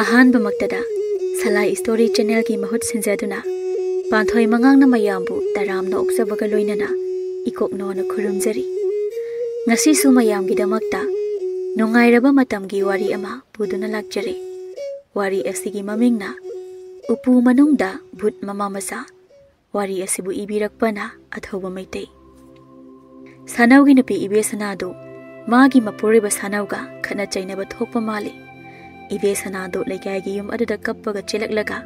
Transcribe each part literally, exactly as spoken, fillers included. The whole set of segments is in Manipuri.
ꯑꯍꯥꯟꯕꯃꯛꯇꯗ ꯁꯂꯥꯏ ꯁ꯭ꯇꯣꯔꯤ ꯆꯦꯅꯦꯜꯒꯤ ꯃꯍꯨꯠ ꯁꯤꯟꯖꯗꯨꯅ ꯄꯥꯟꯊꯣꯏ ꯃꯉꯥꯡꯅ ꯃꯌꯥꯝꯕꯨ ꯇꯔꯥꯝꯅ ꯑꯣꯛꯆꯕꯒ ꯂꯣꯏꯅꯅ ꯏꯀꯣꯛꯅꯣꯅ ꯈꯨꯔꯨꯝꯖꯔꯤ꯫ ꯉꯁꯤꯁꯨ ꯃꯌꯥꯝꯒꯤꯗꯃꯛꯇ ꯅꯨꯡꯉꯥꯏꯔꯕ ꯃꯇꯝꯒꯤ ꯋꯥꯔꯤ ꯑꯃ ꯄꯨꯗꯨꯅ ꯂꯥꯛꯆꯔꯦ꯫ ꯋꯥꯔꯤ ꯑꯁꯤꯒꯤ ꯃꯃꯤꯡꯅ ꯎꯄꯨ ꯃꯅꯨꯡꯗ ꯚꯨꯠ ꯃꯃꯥ ꯃꯆꯥ꯫ ꯋꯥꯔꯤ ꯑꯁꯤꯕꯨ ꯏꯕꯤꯔꯛꯄꯅ ꯑꯊꯧꯕ ꯃꯩꯇꯩ꯫ ꯁꯥꯅꯧꯒꯤ ꯅꯨꯄꯤ ꯏꯕꯦ ꯁꯅꯥꯗꯨ ꯃꯥꯒꯤ ꯃꯄꯨꯔꯣꯏꯕ ꯁꯥꯅꯧꯒ ꯈꯠꯅ ꯆꯩꯅꯕ ꯊꯣꯛꯄ ꯃꯥꯜꯂꯤ꯫ ꯏꯕꯦ ꯁꯅꯥꯗꯨ ꯂꯩꯀꯥꯏꯒꯤ ꯌꯨꯝ ꯑꯗꯨꯗ ꯀꯞꯄꯒ ꯆꯦꯜꯂꯛꯂꯒ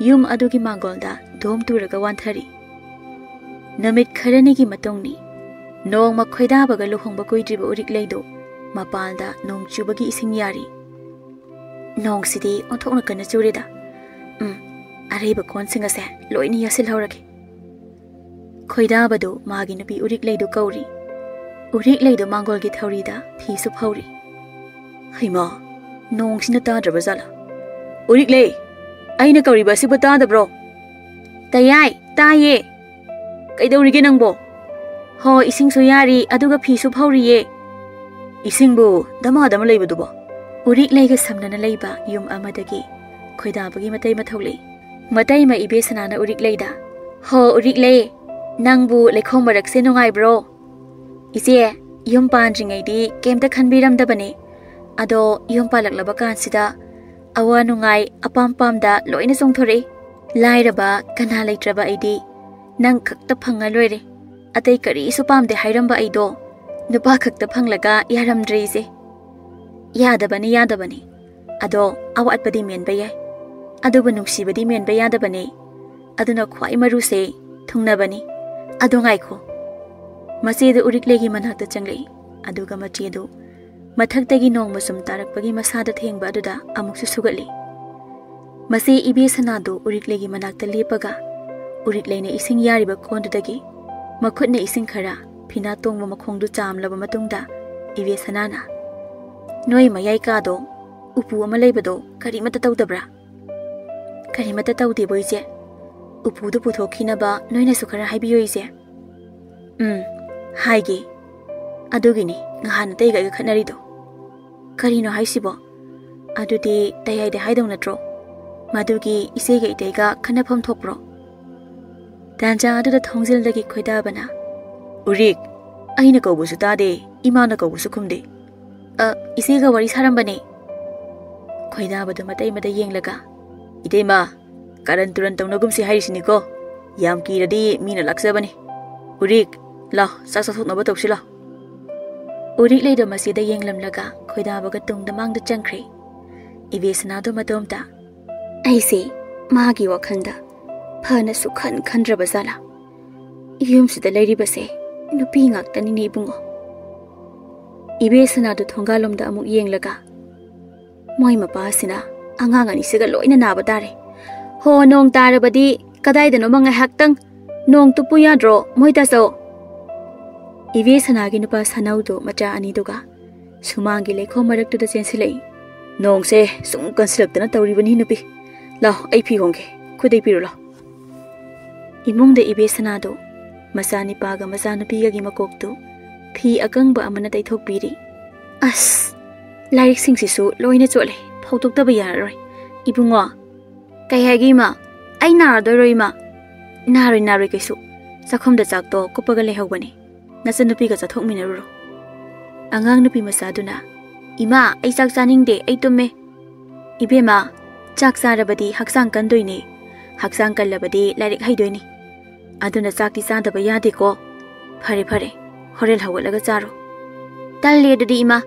ꯌꯨꯝ ꯑꯗꯨꯒꯤ ꯃꯥꯡꯒꯣꯜꯗ ꯙꯣꯝ ꯇꯨꯔꯒ ꯋꯥꯟꯊꯔꯤ꯫ ꯅꯨꯃꯤꯠ ꯈꯔꯅꯤꯒꯤ ꯃꯇꯨꯡꯅꯤ꯫ ꯅꯣꯡꯃ ꯈꯣꯏꯗꯥꯕꯒ ꯂꯨꯍꯣꯡꯕ ꯀꯨꯏꯗ꯭ꯔꯤꯕ ꯎꯔꯤꯛꯂꯩꯗꯨ ꯃꯄꯥꯟꯗ ꯅꯣꯡ ꯆꯨꯕꯒꯤ ꯏꯁꯤꯡ ꯌꯥꯔꯤ꯫ "ꯅꯣꯡꯁꯤꯗꯤ ꯑꯣꯟꯊꯣꯛꯅ ꯀꯟꯅ ꯆꯨꯔꯦꯗ꯫ ꯎꯝ, ꯑꯔꯩꯕ ꯀꯣꯟꯁꯤꯡ ꯑꯁꯦ ꯂꯣꯏꯅ ꯌꯥꯁꯤꯜꯍꯧꯔꯒꯦ꯫" ꯈꯣꯏꯗꯥꯕꯗꯨ ꯃꯥꯒꯤ ꯅꯨꯄꯤ ꯎꯔꯤꯛꯂꯩꯗꯨ ꯀꯧꯔꯤ꯫ ꯎꯔꯤꯛꯂꯩꯗꯨ ꯃꯥꯡꯒꯣꯜꯒꯤ ꯊꯧꯔꯤꯗ ꯐꯤꯁꯨ ꯐꯧꯔꯤ꯫ "ꯍꯩꯃꯥ, ꯅꯣꯡꯁꯤꯅ ꯇꯥꯗ꯭ꯔꯕ ꯖꯥꯠꯂꯥ? ꯎꯔꯤꯛꯂꯩ, ꯑꯩꯅ ꯀꯧꯔꯤꯕ ꯑꯁꯤꯕꯨ ꯇꯥꯗꯕ꯭ꯔꯣ?" "ꯇꯌꯥꯏ, ꯇꯥꯏꯌꯦ꯫ ꯀꯩꯗꯧꯔꯤꯒꯦ ꯅꯪꯕꯣ?" "ꯍꯣ, ꯏꯁꯤꯡꯁꯨ ꯌꯥꯔꯤ, ꯑꯗꯨꯒ ꯐꯤꯁꯨ ꯐꯧꯔꯤꯌꯦ꯫" "ꯏꯁꯤꯡꯕꯨ ꯗꯃꯥ ꯗꯃꯥ ꯂꯩꯕꯗꯨꯕꯣ?" ꯎꯔꯤꯛꯂꯩꯒ ꯁꯝꯅꯅ ꯂꯩꯕ ꯌꯨꯝ ꯑꯃꯗꯒꯤ ꯈꯣꯏꯗꯥꯕꯒꯤ ꯃꯇꯩ ꯃꯊꯧ ꯂꯩ꯫ ꯃꯇꯩꯃ ꯏꯕꯦ ꯁꯅꯥꯅ ꯎꯔꯤꯛꯂꯩꯗ, "ꯍꯣ ꯎꯔꯤꯛꯂꯩ, ꯅꯪꯕꯨ ꯂꯩꯈꯣꯝ ꯃꯔꯛꯁꯦ ꯅꯨꯡꯉꯥꯏꯕ꯭ꯔꯣ?" "ꯏꯆꯦ, ꯌꯨꯝ ꯄꯥꯟꯗ꯭ꯔꯤꯉꯩꯗꯤ ꯀꯩꯝꯇ ꯈꯟꯕꯤꯔꯝꯗꯕꯅꯦ꯫ ꯑꯗꯣ ꯌꯨꯝ ꯄꯥꯜꯂꯛꯂꯕ ꯀꯥꯟꯁꯤꯗ ꯑꯋꯥ ꯅꯨꯡꯉꯥꯏ ꯑꯄꯥꯝ ꯄꯥꯝꯗ ꯂꯣꯏꯅ ꯆꯣꯡꯊꯣꯔꯛꯏ꯫ ꯂꯥꯏꯔꯕ ꯀꯅꯥ ꯂꯩꯇ꯭ꯔꯕ ꯑꯩꯗꯤ ꯅꯪ ꯈꯛꯇ ꯐꯪꯉ ꯂꯣꯏꯔꯦ꯫ ꯑꯇꯩ ꯀꯔꯤꯁꯨ ꯄꯥꯝꯗꯦ ꯍꯥꯏꯔꯝꯕ ꯑꯩꯗꯣ ꯅꯨꯄꯥ ꯈꯛꯇ ꯐꯪꯂꯒ ꯌꯥꯔꯝꯗ꯭ꯔꯦ ꯏꯆꯦ꯫" "ꯌꯥꯗꯕꯅꯤ, ꯌꯥꯗꯕꯅꯤ꯫ ꯑꯗꯣ ꯑꯋꯥꯠꯄꯗꯤ ꯃꯦꯟꯕ ꯌꯥꯏ꯫ ꯑꯗꯨꯕꯨ ꯅꯨꯡꯁꯤꯕꯗꯤ ꯃꯦꯟꯕ ꯌꯥꯗꯕꯅꯤ꯫ ꯑꯗꯨꯅ ꯈ꯭ꯋꯥꯏ ꯃꯔꯨꯁꯦ ꯊꯨꯡꯅꯕꯅꯤ꯫" "ꯑꯗꯣ ꯉꯥꯏꯈꯣ꯫" ꯃꯆꯦꯗꯨ ꯎꯔꯤꯛꯂꯩꯒꯤ ꯃꯅꯥꯛꯇ ꯆꯪꯂꯛꯏ꯫ ꯑꯗꯨꯒ ꯃꯆꯦꯗꯨ ꯃꯊꯛꯇꯒꯤ ꯅꯣꯡ ꯃꯆꯨꯝ ꯇꯥꯔꯛꯄꯒꯤ ꯃꯁꯥꯗ ꯊꯦꯡꯕ ꯑꯗꯨꯗ ꯑꯃꯨꯛꯁꯨ ꯁꯨꯒꯠꯂꯤ꯫ ꯃꯆꯦ ꯏꯕꯦ ꯁꯅꯥꯗꯨ ꯎꯔꯤꯛꯂꯩꯒꯤ ꯃꯅꯥꯛꯇ ꯂꯦꯞꯄꯒ ꯎꯔꯤꯛꯂꯩꯅ ꯏꯁꯤꯡ ꯌꯥꯔꯤꯕ ꯀꯣꯟꯗꯨꯗꯒꯤ ꯃꯈꯨꯠꯅ ꯏꯁꯤꯡ ꯈꯔ ꯐꯤꯅꯥ ꯇꯣꯡꯕ ꯃꯈꯣꯡꯗꯨ ꯆꯥꯝꯂꯕ ꯃꯇꯨꯡꯗ ꯏꯕꯦ ꯁꯅꯥꯅ, "ꯅꯣꯏ ꯃꯌꯥꯏ ꯀꯥꯗꯣ ꯎꯄꯨ ꯑꯃ ꯂꯩꯕꯗꯣ ꯀꯔꯤꯃꯠꯇ ꯇꯧꯗꯕ꯭ꯔꯥ?" "ꯀꯔꯤꯃꯠꯇ ꯇꯧꯗꯦꯕꯣ ꯏꯆꯦ꯫ ꯎꯄꯨꯗꯨ ꯄꯨꯊꯣꯛꯈꯤꯅꯕ ꯅꯣꯏꯅꯁꯨ ꯈꯔ ꯍꯥꯏꯕꯤꯌꯨ ꯏꯆꯦ꯫" "ꯎꯝ, ꯍꯥꯏꯒꯦ꯫ ꯑꯗꯨꯒꯤꯅꯤ ꯉꯍꯥꯟ ꯑꯇꯩꯒ ꯑꯩꯒ ꯈꯠꯅꯔꯤꯗꯣ꯫" "ꯀꯔꯤꯅꯣ ꯍꯥꯏꯁꯤꯕꯣ?" ꯑꯗꯨꯗꯤ ꯇꯌꯥꯏꯗ ꯍꯥꯏꯗꯧ ꯅꯠꯇ꯭ꯔꯣ? ꯃꯗꯨꯒꯤ ꯏꯆꯦꯒ ꯏꯇꯩꯒ ꯈꯟꯅꯐꯝ ꯊꯣꯛꯄ꯭ꯔꯣ? ꯇꯥꯟꯖꯥ ꯑꯗꯨꯗ ꯊꯣꯡꯖꯤꯜꯗꯒꯤ ꯈꯣꯏꯗꯥꯕꯅ, "ꯎꯔꯤꯛ, ꯑꯩꯅ ꯀꯧꯕꯁꯨ ꯇꯥꯗꯦ, ꯏꯃꯥꯅ ꯀꯧꯕꯁꯨ ꯈꯨꯝꯗꯦ꯫ ꯑ, ꯏꯆꯦꯒ ꯋꯥꯔꯤ ꯁꯥꯔꯝꯕꯅꯦ꯫" ꯈꯣꯏꯗꯥꯕꯗꯨ ꯃꯇꯩ ꯃꯇꯩ ꯌꯦꯡꯂꯒ, "ꯏꯇꯩꯃ, ꯀꯥꯔꯟ ꯇꯨꯔꯟ ꯇꯧꯅꯒꯨꯝꯁꯤ ꯍꯥꯏꯔꯤꯁꯤꯅꯤꯀꯣ꯫ ꯌꯥꯝ ꯀꯤꯔꯗꯤ ꯃꯤꯅ ꯂꯥꯛꯆꯕꯅꯤ꯫ ꯎꯔꯤꯛ, ꯂꯥꯎ, ꯆꯥꯛ ꯆꯥꯊꯣꯛꯅꯕ ꯇꯧꯁꯤ ꯂꯥꯎ꯫" ꯎꯔꯤꯛ ꯂꯩꯗꯣ ꯃꯁꯤꯗ ꯌꯦꯡꯂꯝꯂꯒ ꯈꯣꯏꯗꯥꯕꯒ ꯇꯨꯡꯗ ꯃꯥꯡꯗ ꯆꯪꯈ꯭ꯔꯦ꯫ ꯏꯕꯦ ꯁꯅꯥꯗꯣ ꯃꯇꯣꯝꯇ, "ꯑꯩꯁꯦ ꯃꯥꯒꯤ ꯋꯥꯈꯜꯗ ꯐꯅꯁꯨ ꯈꯟ ꯈꯟꯗ꯭ꯔꯕ ꯖꯥꯠꯂꯥ? ꯌꯨꯝꯁꯤꯗ ꯂꯩꯔꯤꯕꯁꯦ ꯅꯨꯄꯤ ꯉꯥꯛꯇꯅꯤꯅꯦ ꯏꯕꯨꯡꯉꯣ꯫" ꯏꯕꯦ ꯁꯅꯥꯗꯨ ꯊꯣꯡꯒꯥꯜꯂꯣꯝꯗ ꯑꯃꯨꯛ ꯌꯦꯡꯂꯒ, "ꯃꯣꯏ ꯃꯄꯥꯁꯤꯅ ꯑꯉꯥꯡ ꯑꯅꯤꯁꯤꯒ ꯂꯣꯏꯅ ꯅꯥꯕ ꯇꯥꯔꯦ꯫ ꯍꯣ, ꯅꯣꯡ ꯇꯥꯔꯕꯗꯤ ꯀꯗꯥꯏꯗꯅꯣꯃ ꯉꯥꯏꯍꯥꯛꯇꯪ ꯅꯣꯡ ꯇꯨꯞꯄꯨ ꯌꯥꯗ꯭ꯔꯣ, ꯃꯣꯏ ꯇꯥꯆꯧ?" ꯏꯕꯦ ꯁꯅꯥꯒꯤ ꯅꯨꯄꯥ ꯁꯥꯅꯧꯗꯨ ꯃꯆꯥ ꯑꯅꯤꯗꯨꯒ ꯁꯨꯃꯥꯡꯒꯤ ꯂꯩꯈꯣꯝ ꯃꯔꯛꯇꯨꯗ ꯆꯦꯟꯁꯤꯜꯂꯛꯏ꯫ "ꯅꯣꯡꯁꯦ ꯁꯨꯝ ꯀꯟꯁꯤꯜꯂꯛꯇꯅ ꯇꯧꯔꯤꯕꯅꯤ ꯅꯨꯄꯤ꯫ ꯂꯥꯎ, ꯑꯩ ꯐꯤ ꯍꯣꯡꯒꯦ, ꯈꯨꯗꯩ ꯄꯤꯔꯨ ꯂꯥꯎ꯫" ꯏꯃꯨꯡꯗ ꯏꯕꯦ ꯁꯅꯥꯗꯨ ꯃꯆꯥꯅꯤꯄꯥꯒ ꯃꯆꯥꯅꯨꯄꯤꯒꯒꯤ ꯃꯀꯣꯛꯇꯨ ꯐꯤ ꯑꯀꯪꯕ ꯑꯃꯅ ꯇꯩꯊꯣꯛꯄꯤꯔꯤ꯫ "ꯑꯁ, ꯂꯥꯏꯔꯤꯛꯁꯤꯡꯁꯤꯁꯨ ꯂꯣꯏꯅ ꯆꯣꯠꯂꯦ, ꯐꯧꯗꯣꯛꯇꯕ ꯌꯥꯔꯔꯣꯏ꯫ ꯏꯕꯨꯡꯉꯣ꯫" "ꯀꯩ ꯍꯥꯏꯒꯦ ꯏꯃꯥ? ꯑꯩ ꯅꯥꯔꯗꯣꯏꯔꯣ ꯏꯃꯥ?" "ꯅꯥꯔꯣꯏ, ꯅꯥꯔꯣꯏ ꯀꯩꯁꯨ꯫ ꯆꯥꯛꯈꯨꯝꯗ ꯆꯥꯛꯇꯣ ꯀꯨꯞꯄꯒ ꯂꯩꯍꯧꯕꯅꯦ, ꯅꯆꯟꯅꯨꯄꯤꯒ ꯆꯥꯊꯣꯛꯃꯤꯟꯅꯔꯨꯔꯣ꯫" ꯑꯉꯥꯡ ꯅꯨꯄꯤ ꯃꯆꯥꯗꯨꯅ, "ꯏꯃꯥ, ꯑꯩ ꯆꯥꯛ ꯆꯥꯅꯤꯡꯗꯦ, ꯑꯩ ꯇꯨꯝꯃꯦ꯫" "ꯏꯕꯦꯝꯃ, ꯆꯥꯛ ꯆꯥꯔꯕꯗꯤ ꯍꯛꯆꯥꯡ ꯀꯟꯗꯣꯏꯅꯦ, ꯍꯛꯆꯥꯡ ꯀꯜꯂꯕꯗꯤ ꯂꯥꯏꯔꯤꯛ ꯍꯩꯗꯣꯏꯅꯤ꯫ ꯑꯗꯨꯅ ꯆꯥꯛꯇꯤ ꯆꯥꯗꯕ ꯌꯥꯗꯦꯀꯣ꯫ ꯐꯔꯦ, ꯐꯔꯦ, ꯍꯣꯔꯦꯟ ꯍꯧꯒꯠꯂꯒ ꯆꯥꯔꯣ꯫" "ꯇꯜꯂꯦ ꯑꯗꯨꯗꯤ ꯏꯃꯥ,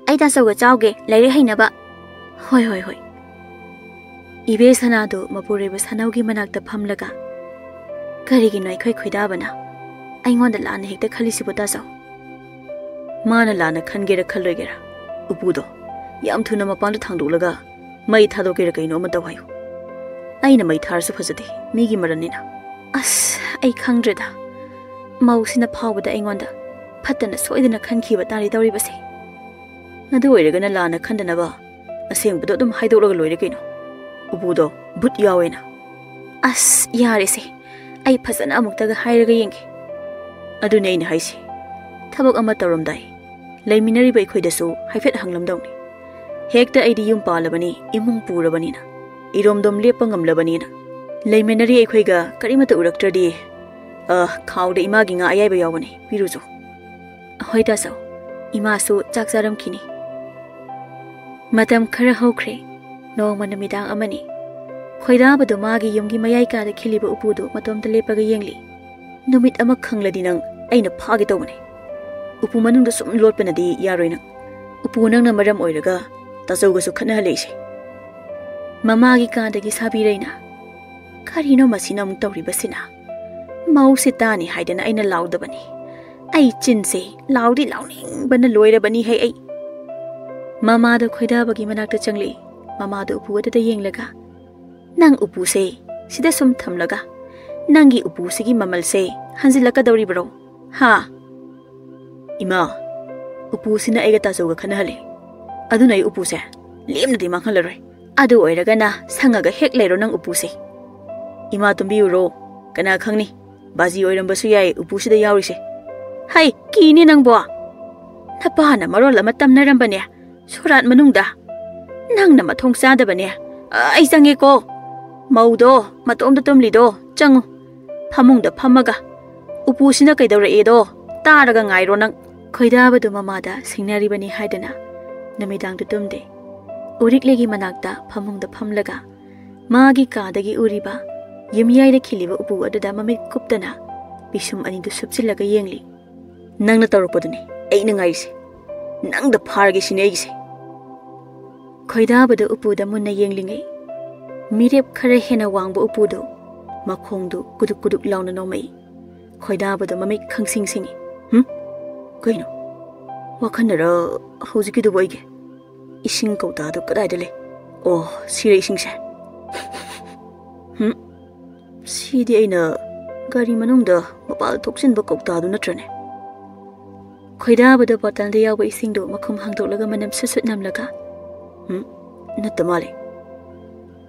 ꯑꯩ ꯇꯥꯆꯧꯒ ꯆꯥꯎꯒꯦ, ꯂꯥꯏꯔꯤꯛ ꯍꯩꯅꯕ꯫" "ꯍꯣꯏ, ꯍꯣꯏ, ꯍꯣꯏ꯫" ꯏꯕꯦ ꯁꯅꯥꯗꯨ ꯃꯄꯨꯔꯣꯏꯕ ꯁꯥꯅꯧꯒꯤ ꯃꯅꯥꯛꯇ ꯐꯝꯂꯒ, "ꯀꯔꯤꯒꯤꯅꯣ ꯑꯩꯈꯣꯏ ꯈꯣꯏꯗꯥꯕꯅ ꯑꯩꯉꯣꯟꯗ ꯂꯥꯟꯅ ꯍꯦꯛꯇ ꯈꯜꯂꯤꯁꯤꯕꯣ ꯇꯥꯆꯧ?" "ꯃꯥꯅ ꯂꯥꯟꯅ ꯈꯟꯒꯦꯔꯥ ꯈꯜꯂꯣꯏꯒꯦꯔꯥ, ꯎꯄꯨꯗꯣ ꯌꯥꯝ ꯊꯨꯅ ꯃꯄꯥꯟꯗ ꯊꯥꯡꯗꯣꯛꯂꯒ ꯃꯩ ꯊꯥꯗꯣꯛꯀꯦꯔꯥ ꯀꯩꯅꯣ ꯑꯃ ꯇꯧ ꯍꯥꯏꯌꯨ꯫ ꯑꯩꯅ ꯃꯩ ꯊꯥꯔꯁꯨ ꯐꯖꯗꯦ, ꯃꯤꯒꯤ ꯃꯔꯟꯅꯤꯅ꯫" "ꯑꯁ, ꯑꯩ ꯈꯪꯗ꯭ꯔꯦꯗ꯫ ꯃꯧꯁꯤꯅ ꯐꯥꯎꯕꯗ ꯑꯩꯉꯣꯟꯗ ꯐꯠꯇꯅ ꯁꯣꯏꯗꯅ ꯈꯟꯈꯤꯕ ꯇꯥꯔꯦ ꯇꯧꯔꯤꯕꯁꯦ꯫ ꯑꯗꯨ ꯑꯣꯏꯔꯒꯅ ꯂꯥꯟꯅ ꯈꯟꯗꯅꯕ ꯑꯁꯦꯡꯕꯗꯣ ꯑꯗꯨꯝ ꯍꯥꯏꯗꯣꯛꯂꯒ ꯂꯣꯏꯔꯦ ꯀꯩꯅꯣ꯫ ꯎꯄꯨꯗꯣ ꯚꯨꯠ ꯌꯥꯎꯋꯦꯅ꯫" "ꯑꯁ, ꯌꯥꯔꯦꯁꯦ꯫ ꯑꯩ ꯐꯖꯅ ꯑꯃꯨꯛꯇꯒ ꯍꯥꯏꯔꯒ ꯌꯦꯡꯒꯦ꯫" "ꯑꯗꯨꯅꯦ ꯑꯩꯅ ꯍꯥꯏꯁꯦ꯫ ꯊꯕꯛ ꯑꯃ ꯇꯧꯔꯝꯗꯥꯏ ꯂꯩꯃꯤꯟꯅꯔꯤꯕ ꯑꯩꯈꯣꯏꯗꯁꯨ ꯍꯥꯏꯐꯦꯠ ꯍꯪꯂꯝꯗꯧꯅꯤ꯫ ꯍꯦꯛꯇ ꯑꯩꯗꯤ ꯌꯨꯝ ꯄꯥꯜꯂꯕꯅꯤ, ꯏꯃꯨꯡ ꯄꯨꯔꯕꯅꯤꯅ, ꯏꯔꯣꯝꯗꯣꯝ ꯂꯦꯞꯄ ꯉꯝꯂꯕꯅꯤꯅ꯫ ꯂꯩꯃꯤꯟꯅꯔꯤ ꯑꯩꯈꯣꯏꯒ ꯀꯔꯤꯃꯠꯇ ꯎꯔꯛꯇ꯭ꯔꯗꯤ꯫ ꯑ, ꯈꯥꯎꯗ ꯏꯃꯥꯒꯤ ꯉꯥ ꯑꯌꯥꯏꯕ ꯌꯥꯎꯕꯅꯤ, ꯄꯤꯔꯨꯆꯣ꯫ ꯍꯣꯏ ꯇꯥꯆꯧ, ꯏꯃꯥꯁꯨ ꯆꯥꯛ ꯆꯥꯔꯝꯈꯤꯅꯤ꯫ ꯃꯇꯝ ꯈꯔ ꯍꯧꯈ꯭ꯔꯦ꯫ ꯅꯣꯡꯃ ꯅꯨꯃꯤꯗꯥꯡ ꯑꯃꯅꯤ꯫ ꯈꯣꯏꯗꯥꯕꯗꯨ ꯃꯥꯒꯤ ꯌꯨꯝꯒꯤ ꯃꯌꯥꯏ ꯀꯥꯗ ꯈꯤꯜꯂꯤꯕ ꯎꯄꯨꯗꯨ ꯃꯇꯣꯝꯇ ꯂꯦꯞꯄꯒ ꯌꯦꯡꯂꯤ꯫ "ꯅꯨꯃꯤꯠ ꯑꯃ ꯈꯪꯂꯗꯤ ꯅꯪ ꯑꯩꯅ ꯐꯥꯒꯦ ꯇꯧꯕꯅꯦ꯫ ꯎꯄꯨ ꯃꯅꯨꯡꯗ ꯁꯨꯝ ꯂꯣꯠꯄꯅꯗꯤ ꯌꯥꯔꯣꯏ ꯅꯪ꯫ ꯎꯄꯨ ꯅꯪꯅ ꯃꯔꯝ ꯑꯣꯏꯔꯒ ꯇꯥꯆꯧꯒꯁꯨ ꯈꯠꯅꯍꯜꯂꯛꯏꯁꯦ꯫" ꯃꯃꯥꯒꯤ ꯀꯥꯗꯒꯤ ꯁꯥꯕꯤꯔꯩꯅ, "ꯀꯔꯤꯅꯣ ꯃꯁꯤꯅ ꯑꯃꯨꯛ ꯇꯧꯔꯤꯕꯁꯤꯅ? ꯃꯧꯁꯦ ꯇꯥꯅꯤ ꯍꯥꯏꯗꯅ ꯑꯩꯅ ꯂꯥꯎꯗꯕꯅꯤ꯫ ꯑꯩ ꯆꯤꯟꯁꯦ ꯂꯥꯎꯗꯤ ꯂꯥꯎꯅꯤꯡꯕꯅ ꯂꯣꯏꯔꯕꯅꯤ ꯍꯦ ꯑꯩ꯫" ꯃꯃꯥꯗꯣ ꯈꯣꯏꯗꯥꯕꯒꯤ ꯃꯅꯥꯛꯇ ꯆꯪꯂꯛꯏ꯫ ꯃꯃꯥꯗꯣ ꯎꯄꯨ ꯑꯗꯨꯗ ꯌꯦꯡꯂꯒ, "ꯅꯪ ꯎꯄꯨꯁꯦ ꯁꯤꯗ ꯁꯨꯝ ꯊꯝꯂꯒ ꯅꯪꯒꯤ ꯎꯄꯨꯁꯤꯒꯤ ꯃꯃꯜꯁꯦ ꯍꯟꯖꯤꯜꯂꯛꯀꯗꯧꯔꯤꯕ꯭ꯔꯣ? ꯍꯥ?" "ꯏꯃꯥ, ꯎꯄꯨꯁꯤꯅ ꯑꯩꯒ ꯇꯥꯆꯧꯒ ꯈꯠꯅꯍꯜꯂꯤ꯫ ꯑꯗꯨꯅ ꯑꯩ ꯎꯄꯨꯁꯦ ꯂꯦꯝꯅꯗꯤ ꯃꯥꯡꯍꯜꯂꯔꯣꯏ꯫" "ꯑꯗꯨ ꯑꯣꯏꯔꯒꯅ ꯁꯪꯉꯒ ꯍꯦꯛ ꯂꯩꯔꯣ ꯅꯪ ꯎꯄꯨꯁꯦ꯫" "ꯏꯃꯥ, ꯇꯨꯝꯕꯤꯌꯨꯔꯣ? ꯀꯅꯥ ꯈꯪꯅꯤ, ꯕꯥꯖꯤ ꯑꯣꯏꯔꯝꯕꯁꯨ ꯌꯥꯏ ꯎꯄꯨꯁꯤꯗ ꯌꯥꯎꯔꯤꯁꯦ꯫" "ꯍꯩ, ꯀꯤꯅꯦ ꯅꯪꯕꯣ꯫ ꯅꯄꯥꯅ ꯃꯔꯣꯜ ꯑꯃ ꯇꯝꯅꯔꯝꯕꯅꯦ ꯁꯣꯔꯥꯠ ꯃꯅꯨꯡꯗ꯫ ꯅꯪꯅ ꯃꯊꯣꯡ ꯆꯥꯗꯕꯅꯦ꯫ ꯑꯩ ꯆꯪꯉꯦꯀꯣ꯫ ꯃꯧꯗꯣ ꯃꯇꯣꯝꯗ ꯇꯨꯝꯂꯤꯗꯣ ꯆꯪꯉꯨ꯫ ꯐꯃꯨꯡꯗ ꯐꯝꯃꯒ ꯎꯄꯨꯁꯤꯅ ꯀꯩꯗꯧꯔꯛꯑꯦꯗꯣ ꯇꯥꯔꯒ ꯉꯥꯏꯔꯣ ꯅꯪ꯫" ꯈꯣꯏꯗꯥꯕꯗꯨ ꯃꯃꯥꯗ ꯁꯤꯡꯅꯔꯤꯕꯅꯤ ꯍꯥꯏꯗꯅ ꯅꯨꯃꯤꯗꯥꯡꯗꯨ ꯇꯨꯝꯗꯦ꯫ ꯎꯔꯤꯛꯂꯩꯒꯤ ꯃꯅꯥꯛꯇ ꯐꯃꯨꯡꯗ ꯐꯝꯂꯒ ꯃꯥꯒꯤ ꯀꯥꯗꯒꯤ ꯎꯔꯤꯕ ꯌꯨꯝꯌꯥꯏꯗ ꯈꯤꯜꯂꯤꯕ ꯎꯄꯨ ꯑꯗꯨꯗ ꯃꯃꯤꯠ ꯀꯨꯞꯇꯅ ꯄꯤꯁꯨꯝ ꯑꯅꯤꯗꯨ ꯁꯨꯞꯆꯤꯜꯂꯒ ꯌꯦꯡꯂꯤ꯫ "ꯅꯪꯅ ꯇꯧꯔꯛꯄꯗꯨꯅꯤ ꯑꯩꯅ ꯉꯥꯏꯔꯤꯁꯦ꯫ ꯅꯪꯗ ꯐꯥꯔꯒꯦ ꯁꯤꯅꯦ ꯑꯩꯒꯤꯁꯦ꯫" ꯈꯣꯏꯗꯥꯕꯗꯨ ꯎꯄꯨꯗ ꯃꯨꯟꯅ ꯌꯦꯡꯂꯤꯉꯩ, ꯃꯤꯔꯦꯞ ꯈꯔ ꯍꯦꯟꯅ ꯋꯥꯡꯕ ꯎꯄꯨꯗꯨ ꯃꯈꯣꯡꯗꯨ ꯀꯨꯗꯨꯛ ꯀꯨꯗꯨꯛ ꯂꯥꯎꯅ ꯅꯣꯝꯃꯛꯏ꯫ ꯈꯣꯏꯗꯥꯕꯗꯨ ꯃꯃꯤꯠ ꯈꯪꯁꯤꯡ ꯁꯤꯡꯏ꯫ "ꯍꯨꯝ? ꯀꯩꯅꯣ? ꯋꯥꯈꯟꯅꯔ ꯍꯧꯖꯤꯛꯀꯤꯗꯨꯕꯨ ꯑꯩꯒꯤ? ꯏꯁꯤꯡ ꯀꯧꯇꯥꯗꯨ ꯀꯗꯥꯏꯗ ꯂꯩ? ꯑꯣ, ꯁꯤꯔꯦ ꯏꯁꯤꯡꯁꯦ꯫ ꯍꯨꯝ? ꯁꯤꯗꯤ ꯑꯩꯅ ꯒꯥꯔꯤ ꯃꯅꯨꯡꯗ ꯃꯄꯥꯜ ꯊꯣꯛꯆꯤꯟꯕ ꯀꯧꯇꯥꯗꯨ ꯅꯠꯇ꯭ꯔꯅꯦ?" ꯈꯣꯏꯗꯥꯕꯗꯨ ꯕꯣꯇꯜꯗ ꯌꯥꯎꯕ ꯏꯁꯤꯡꯗꯨ ꯃꯈꯨꯝ ꯍꯥꯡꯗꯣꯛꯂꯒ ꯃꯅꯝ ꯁꯨꯠ ꯁꯨꯠ ꯅꯝꯂꯒ, "ꯎꯝ, ꯅꯠꯇ ꯃꯥꯜꯂꯦ꯫"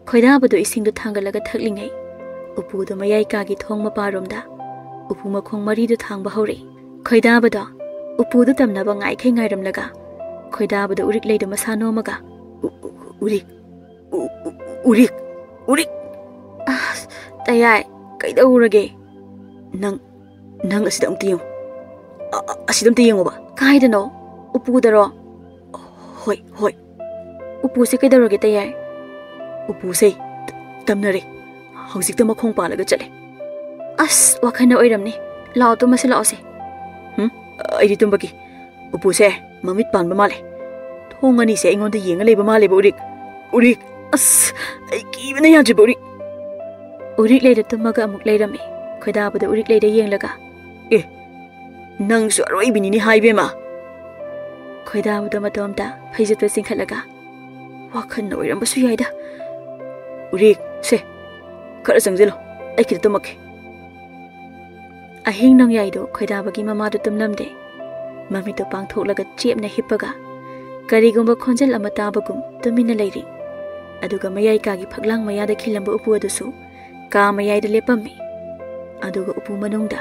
ꯈꯣꯏꯗꯥꯕꯗꯨ ꯏꯁꯤꯡꯗꯨ ꯊꯥꯡꯒꯠꯂꯒ ꯊꯛꯂꯤꯉꯩ, ꯎꯄꯨꯗꯨ ꯃꯌꯥꯏ ꯀꯥꯒꯤ ꯊꯣꯡ ꯃꯄꯥꯔꯣꯝꯗ ꯎꯄꯨ ꯃꯈꯣꯡ ꯃꯔꯤꯗꯨ ꯊꯥꯡꯕ ꯍꯧꯔꯛꯏ꯫ ꯈꯣꯏꯗꯥꯕꯗꯣ ꯎꯄꯨꯗꯨ ꯇꯝꯅꯕ ꯉꯥꯏꯈꯩ ꯉꯥꯏꯔꯝꯂꯒ, ꯈꯣꯏꯗꯥꯕꯗꯨ ꯎꯔꯤꯛ ꯂꯩꯗꯨ ꯃꯁꯥ ꯅꯣꯝꯃꯒ ꯎꯔꯤꯛ, ꯎ-, ꯎ-, ꯎꯔꯤꯛ, ꯎꯔꯤꯛ꯫ ꯑꯁ, ꯇꯌꯥꯏ, ꯀꯩꯗꯧꯔꯒꯦ? ꯅꯪ, ꯅꯪ ꯑꯁꯤꯗ ꯑꯝꯇ ꯌꯦꯡꯉꯨ꯫ ꯑ-, ꯑ-, ꯑꯁꯤꯗ ꯑꯝꯇ ꯌꯦꯡꯉꯣꯕ꯫ ꯀꯥꯏꯗꯅꯣ? ꯎꯄꯨꯗꯔꯣ? ꯍꯣꯏ, ꯍꯣꯏ꯫ ꯎꯄꯨꯁꯦ ꯀꯩꯗꯧꯔꯒꯦ, ꯇꯌꯥꯏ? ꯎꯄꯨꯁꯦ ꯇ-, ꯇꯝꯅꯔꯦ꯫ ꯍꯧꯖꯤꯛꯇ ꯃꯈꯣꯡ ꯄꯥꯜꯂꯒ ꯆꯠꯂꯦ꯫ ꯑꯁ, ꯋꯥꯈꯜꯅ ꯑꯣꯏꯔꯝꯅꯤ꯫ ꯂꯥꯛꯑꯣ, ꯇꯨꯝꯃꯁꯤ ꯂꯥꯛꯑꯣꯁꯦ꯫ ꯍꯨꯝ? ꯑꯩꯗꯤ ꯇꯨꯝꯕꯒꯤ꯫ ꯎꯄꯨꯁꯦ ꯃꯃꯤꯠ ꯄꯥꯟꯕ ꯃꯥꯜꯂꯦ꯫ ꯊꯣꯡ ꯑꯅꯤꯁꯦ ꯑꯩꯉꯣꯟꯗ ꯌꯦꯡꯉ ꯂꯩꯕ ꯃꯥꯜꯂꯦꯕ, ꯎꯔꯤꯛ꯫ ꯎꯔꯤꯛ! ꯑꯁ, ꯑꯩ ꯀꯤꯕꯅ ꯌꯥꯗ꯭ꯔꯦꯕ, ꯎꯔꯤꯛ꯫ ꯎꯔꯤꯛ ꯂꯩꯗ ꯇꯨꯝꯃꯒ ꯑꯃꯨꯛ ꯂꯩꯔꯝꯃꯤ꯫ ꯈꯣꯏꯗꯥꯕꯗ ꯎꯔꯤꯛ ꯂꯩꯗ ꯌꯦꯡꯂꯒ, "ꯑꯦ, ꯅꯪꯁꯨ ꯑꯔꯣꯏꯕꯤꯅꯤꯅꯦ ꯍꯥꯏ, ꯏꯕꯦꯝꯃ!" ꯈꯣꯏꯗꯥꯕꯗ ꯃꯇꯣꯝꯇ ꯐꯩꯖꯨꯞꯇ ꯆꯤꯡꯈꯠꯂꯒ, "ꯋꯥꯈꯜꯅ ꯑꯣꯏꯔꯝꯕꯁꯨ ꯌꯥꯏꯗ꯫ ꯎꯔꯤꯛ, ꯁꯦ, ꯈꯔ ꯆꯪꯁꯤꯜꯂꯣ, ꯑꯩ ꯈꯤꯇ ꯇꯨꯝꯃꯛꯀꯦ꯫" ꯑꯍꯤꯡ ꯅꯣꯡꯌꯥꯏꯗꯣ ꯈꯣꯏꯗꯥꯕꯒꯤ ꯃꯃꯥꯗꯣ ꯇꯨꯝꯂꯝꯗꯦ꯫ ꯃꯃꯤꯠꯇꯣ ꯄꯥꯡꯊꯣꯛꯂꯒ ꯆꯦꯞꯅ ꯍꯤꯞꯄꯒ ꯀꯔꯤꯒꯨꯝꯕ ꯈꯣꯟꯖꯦꯜ ꯑꯃ ꯇꯥꯕꯒꯨꯝ ꯇꯨꯃꯤꯟꯅ ꯂꯩꯔꯤ꯫ ꯑꯗꯨꯒ ꯃꯌꯥꯏ ꯀꯥꯒꯤ ꯐꯛꯂꯥꯡ ꯃꯌꯥꯗ ꯈꯤꯜꯂꯝꯕ ꯎꯄꯨ ꯑꯗꯨꯁꯨ ꯀꯥ ꯃꯌꯥꯏꯗ ꯂꯦꯞꯄꯝꯃꯤ꯫ ꯑꯗꯨꯒ ꯎꯄꯨ ꯃꯅꯨꯡꯗ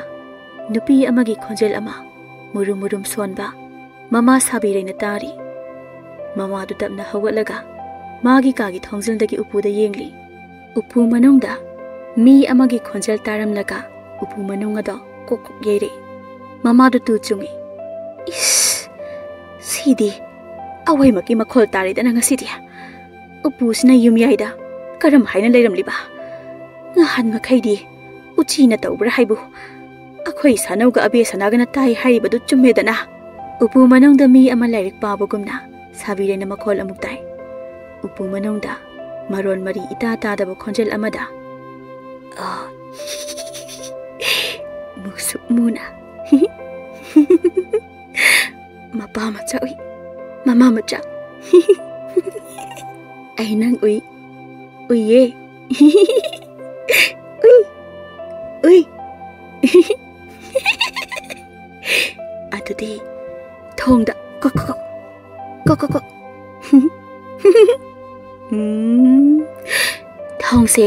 ꯅꯨꯄꯤ ꯑꯃꯒꯤ ꯈꯣꯟꯖꯦꯜ ꯑꯃ ꯃꯨꯔꯨꯝ ꯃꯨꯔꯨꯝ ꯁꯣꯟꯕ ꯃꯃꯥ ꯁꯥꯕꯤꯔꯩꯅ ꯇꯥꯔꯤ꯫ ꯃꯃꯥꯗꯨ ꯇꯞꯅ ꯍꯧꯒꯠꯂꯒ ꯃꯥꯒꯤ ꯀꯥꯒꯤ ꯊꯣꯡꯖꯤꯜꯗꯒꯤ ꯎꯄꯨꯗ ꯌꯦꯡꯂꯤ꯫ ꯎꯄꯨ ꯃꯅꯨꯡꯗ ꯃꯤ ꯑꯃꯒꯤ ꯈꯣꯟꯖꯦꯜ ꯇꯥꯔꯝꯂꯒ ꯎꯄꯨ ꯃꯅꯨꯡ ꯑꯗꯣ ꯀꯣꯛ ꯀꯣꯛ ꯌꯩꯔꯦ꯫ ꯃꯃꯥꯗꯨ ꯇꯨ ꯆꯨꯡꯉꯤ꯫ "ꯏꯁ! ꯁꯤꯗꯤ ꯑꯋꯥꯏꯃꯛꯀꯤ ꯃꯈꯣꯜ ꯇꯥꯔꯦꯗꯅ ꯉꯁꯤꯗꯤ꯫ ꯎꯄꯨꯁꯤꯅ ꯌꯨꯝꯌꯥꯏꯗ ꯀꯔꯝ ꯍꯥꯏꯅ ꯂꯩꯔꯝꯂꯤꯕ? ꯉꯍꯥꯟ ꯃꯈꯩꯗꯤ ꯎꯆꯤꯅ ꯇꯧꯕ꯭ꯔꯥ ꯍꯥꯏꯕꯨ꯫ ꯑꯩꯈꯣꯏ ꯁꯥꯅꯧꯒ ꯑꯕꯦ ꯁꯅꯥꯒꯅ ꯇꯥꯏ ꯍꯥꯏꯔꯤꯕꯗꯨ ꯆꯨꯝꯃꯦꯗꯅ?" ꯎꯄꯨ ꯃꯅꯨꯡꯗ ꯃꯤ ꯑꯃ ꯂꯥꯏꯔꯤꯛ ꯄꯥꯕꯒꯨꯝꯅ ꯁꯥꯕꯤꯔꯩꯅ ꯃꯈꯣꯜ ꯑꯃꯨꯛ ꯇꯥꯏ꯫ ꯎꯄꯨ ꯃꯅꯨꯡꯗ ꯃꯔꯣꯟ ꯃꯔꯤ ꯏꯇꯥ ꯇꯥꯗꯕ ꯈꯣꯟꯖꯦꯜ ꯑꯃꯗ, "ꯑ, ꯃꯨꯁꯨꯛ ꯃꯨꯅ꯫ ꯃꯄꯥ ꯃꯆꯥ ꯎꯏ, ꯃꯃꯥ ꯃꯆꯥ꯫ ꯑꯩ ꯅꯪ ꯎꯏ, ꯎꯏꯌꯦ꯫ ꯎꯏ, ꯎꯏ꯫ ꯑꯗꯨꯗꯤ ꯊꯣꯡꯗ ꯀꯣꯛ, ꯀꯣꯛ, ꯀꯣꯛ꯫ ꯀꯣꯛ, ꯀꯣꯛ, ꯀꯣꯛ꯫ ꯎꯝ, ꯊꯣꯡꯁꯦ,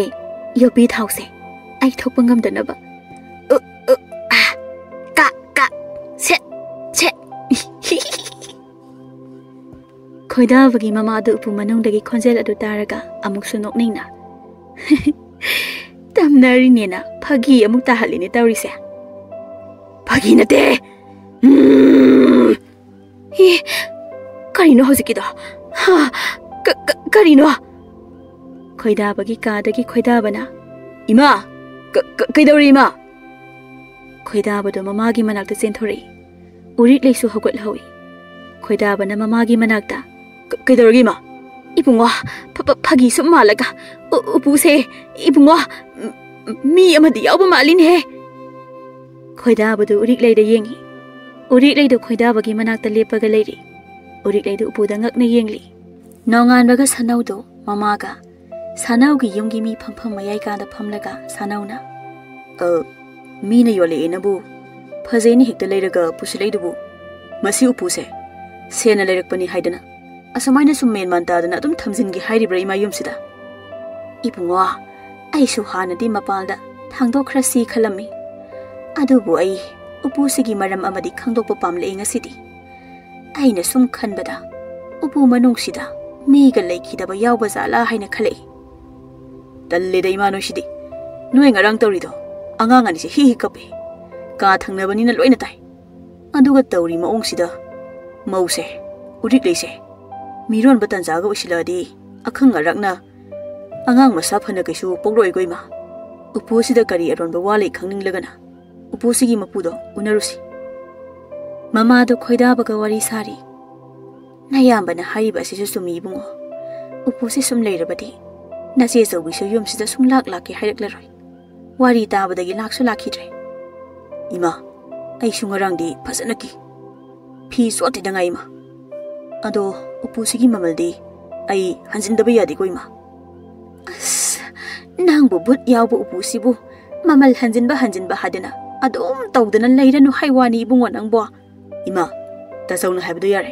ꯌꯣꯄꯤ ꯊꯥꯎꯁꯦ꯫ ꯑꯩ ꯊꯣꯛꯄ ꯉꯝꯗꯅꯕ꯫ ꯎ, ꯎ, ꯑ, ꯀ, ꯀ, ꯁꯦ, ꯁꯦ꯫ ꯈꯣꯏꯗꯥꯕꯒꯤ ꯃꯃꯥꯗꯨ ꯎꯄꯨ ꯃꯅꯨꯡꯗꯒꯤ ꯈꯣꯟꯖꯦꯜ ꯑꯗꯨ ꯇꯥꯔꯒ ꯑꯃꯨꯛꯁꯨ ꯅꯣꯛꯅꯤꯡꯅ, "ꯇꯝꯅꯔꯤꯅꯦꯅ ꯐꯥꯒꯤ ꯑꯃꯨꯛ ꯇꯥꯍꯜꯂꯤꯅꯦ ꯇꯧꯔꯤꯁꯦ꯫ ꯐꯥꯒꯤ ꯅꯠꯇꯦ꯫ ꯎꯝ꯫ ꯑꯦ, ꯀꯔꯤꯅꯣ ꯍꯧꯖꯤꯛꯀꯤꯗꯣ? ꯍꯥ? ꯀ-, ꯀ-, ꯀꯔꯤꯅꯣ?" ꯈꯣꯏꯗꯥꯕꯒꯤ ꯀꯥꯗꯒꯤ ꯈꯣꯏꯗꯥꯕꯅ, "ꯏꯃꯥ! ꯀ-, ꯀ-, ꯀꯩꯗꯧꯔꯤ, ꯏꯃꯥ?" ꯈꯣꯏꯗꯥꯕꯗꯣ ꯃꯃꯥꯒꯤ ꯃꯅꯥꯛꯇ ꯆꯦꯟꯊꯣꯔꯛꯏ꯫ ꯎꯔꯤꯛꯂꯩꯁꯨ ꯍꯧꯒꯠꯍꯧꯏ꯫ ꯈꯣꯏꯗꯥꯕꯅ ꯃꯃꯥꯒꯤ ꯃꯅꯥꯛꯇ, "ꯀ-, ꯀꯩꯗꯧꯔꯒꯦ, ꯏꯃꯥ?" "ꯏꯕꯨꯡꯉꯣ, ꯐ-, ꯐ-, ꯐꯥꯒꯤ ꯁꯨꯝ ꯃꯥꯜꯂꯒ, ꯎ-, ꯎꯄꯨꯁꯦ, ꯏꯕꯨꯡꯉꯣ, ꯝ-, ꯃꯤ ꯑꯃꯗꯤ ꯌꯥꯎꯕ ꯃꯥꯜꯂꯤꯅꯦꯍꯦ!" ꯈꯣꯏꯗꯥꯕꯗꯨ ꯎꯔꯤꯛꯂꯩꯗ ꯌꯦꯡꯏ꯫ ꯎꯔꯤꯛꯂꯩꯗꯨ ꯈꯣꯏꯗꯥꯕꯒꯤ ꯃꯅꯥꯛꯇ ꯂꯦꯞꯄꯒ ꯂꯩꯔꯤ꯫ ꯎꯔꯤꯛꯂꯩꯗꯨ ꯎꯄꯨꯗ ꯉꯛꯅ ꯌꯦꯡꯂꯤ꯫ ꯅꯣꯡꯉꯥꯟꯕꯒ ꯁꯥꯅꯧꯗꯨ ꯃꯃꯥꯒ ꯁꯥꯅꯧꯒꯤ ꯌꯨꯝꯒꯤ ꯃꯤ ꯐꯝꯐꯝ ꯃꯌꯥꯏ ꯀꯥꯗ ꯐꯝꯂꯒ ꯁꯥꯅꯧꯅ, "ꯑ, ꯃꯤꯅ ꯌꯣꯜꯂꯛꯑꯦꯅꯕꯨ ꯐꯖꯩꯅ ꯍꯦꯛꯇ ꯂꯩꯔꯒ ꯄꯨꯁꯤꯜꯂꯛꯏꯗꯨꯕꯨ? ꯃꯁꯤ ꯎꯄꯨꯁꯦ ꯁꯦꯟꯅ ꯂꯩꯔꯛꯄꯅꯤ ꯍꯥꯏꯗꯅ ꯑꯁꯨꯃꯥꯏꯅ ꯁꯨꯝ ꯃꯦꯟ ꯃꯥꯟ ꯇꯥꯗꯅ ꯑꯗꯨꯝ ꯊꯝꯖꯤꯟꯒꯦ ꯍꯥꯏꯔꯤꯕ꯭ꯔꯥ ꯏꯃꯥ ꯌꯨꯝꯁꯤꯗ?" "ꯏꯕꯨꯡꯉꯣ, ꯑꯩꯁꯨ ꯍꯥꯟꯅꯗꯤ ꯃꯄꯥꯟꯗ ꯊꯥꯡꯗꯣꯛꯈ꯭ꯔꯁꯤ ꯈꯜꯂꯝꯃꯤ꯫ ꯑꯗꯨꯕꯨ ꯑꯩ ꯎꯄꯨꯁꯤꯒꯤ ꯃꯔꯝ ꯑꯃꯗꯤ ꯈꯪꯗꯣꯛꯄ ꯄꯥꯝꯂꯛꯏ ꯉꯁꯤꯗꯤ꯫ ꯑꯩꯅ ꯁꯨꯝ ꯈꯟꯕꯗ ꯎꯄꯨ ꯃꯅꯨꯡꯁꯤꯗ ꯃꯤꯒ ꯂꯩꯈꯤꯗꯕ ꯌꯥꯎꯕ ꯖꯥꯠꯂꯥ ꯍꯥꯏꯅ ꯈꯜꯂꯛꯏ꯫ ꯇꯜꯂꯦꯗ ꯏꯃꯥ ꯅꯣꯏꯁꯤꯗꯤ꯫ ꯅꯣꯏ ꯉꯔꯥꯡ ꯇꯧꯔꯤꯗꯣ ꯑꯉꯥꯡ ꯑꯅꯤꯁꯦ ꯍꯤ ꯍꯤ ꯀꯞꯄꯦ꯫ ꯀꯥ ꯊꯪꯅꯕꯅꯤꯅ ꯂꯣꯏꯅ ꯇꯥꯏ꯫ ꯑꯗꯨꯒ ꯇꯧꯔꯤ ꯃꯑꯣꯡꯁꯤꯗ ꯃꯧꯁꯦ, ꯎꯔꯤꯛꯂꯩꯁꯦ, ꯃꯤꯔꯣꯟꯕ ꯇꯟꯖꯥꯒ ꯑꯣꯏꯁꯤꯜꯂꯛꯑꯗꯤ ꯑꯈꯪ ꯑꯔꯥꯛꯅ ꯑꯉꯥꯡ ꯃꯁꯥ ꯐꯅ ꯀꯩꯁꯨ ꯄꯣꯛꯂꯛꯑꯣꯏꯀꯣ ꯏꯃꯥ꯫ ꯎꯄꯨ ꯑꯁꯤꯗ ꯀꯔꯤ ꯑꯔꯣꯟꯕ ꯋꯥ ꯂꯩ ꯈꯪꯅꯤꯡꯂꯒꯅ ꯎꯄꯨꯁꯤꯒꯤ ꯃꯄꯨꯗꯣ ꯎꯅꯔꯨꯁꯤ꯫" ꯃꯃꯥꯗꯣ ꯈꯣꯏꯗꯥꯕꯒ ꯋꯥꯔꯤ ꯁꯥꯔꯤ꯫ "ꯅꯌꯥꯝꯕꯅ ꯍꯥꯏꯔꯤꯕ ꯑꯁꯤꯁꯨ ꯆꯨꯝꯃꯤ ꯏꯕꯨꯡꯉꯣ꯫ ꯎꯄꯨꯁꯤ ꯁꯨꯝ ꯂꯩꯔꯕꯗꯤ ꯅꯆꯦ ꯑꯆꯧꯕꯤꯁꯨ ꯌꯨꯝꯁꯤꯗ ꯁꯨꯝ ꯂꯥꯛ ꯂꯥꯛꯀꯦ ꯍꯥꯏꯔꯛꯂꯔꯣꯏ꯫ ꯋꯥꯔꯤ ꯇꯥꯕꯗꯒꯤ ꯂꯥꯛꯁꯨ ꯂꯥꯛꯈꯤꯗ꯭ꯔꯦ꯫ ꯏꯃꯥ, ꯑꯩꯁꯨ ꯉꯔꯥꯡꯗꯤ ꯐꯖꯅ ꯀꯤ꯫ ꯐꯤ ꯆꯣꯠꯇꯦꯗ ꯉꯥꯏ ꯏꯃꯥ꯫ ꯑꯗꯣ ꯎꯄꯨꯁꯤꯒꯤ ꯃꯃꯜꯗꯤ ꯑꯩ ꯍꯟꯖꯤꯟꯗꯕ ꯌꯥꯗꯦꯀꯣ ꯏꯃꯥ?" "ꯑꯁ, ꯅꯪꯕꯨ ꯚꯨꯠ ꯌꯥꯎꯕ ꯎꯄꯨꯁꯤꯕꯨ ꯃꯃꯜ ꯍꯟꯖꯤꯟꯕ ꯍꯟꯖꯤꯟꯕ ꯍꯥꯏꯗꯅ ꯑꯗꯨꯝ ꯇꯧꯗꯅ ꯂꯩꯔꯅꯨ ꯍꯥꯏ ꯋꯥꯅꯤ ꯏꯕꯨꯡꯉꯣ ꯅꯪꯕꯣ꯫" "ꯏꯃꯥ, ꯇꯥꯆꯧꯅ ꯍꯥꯏꯕꯗꯣ ꯌꯥꯔꯦ꯫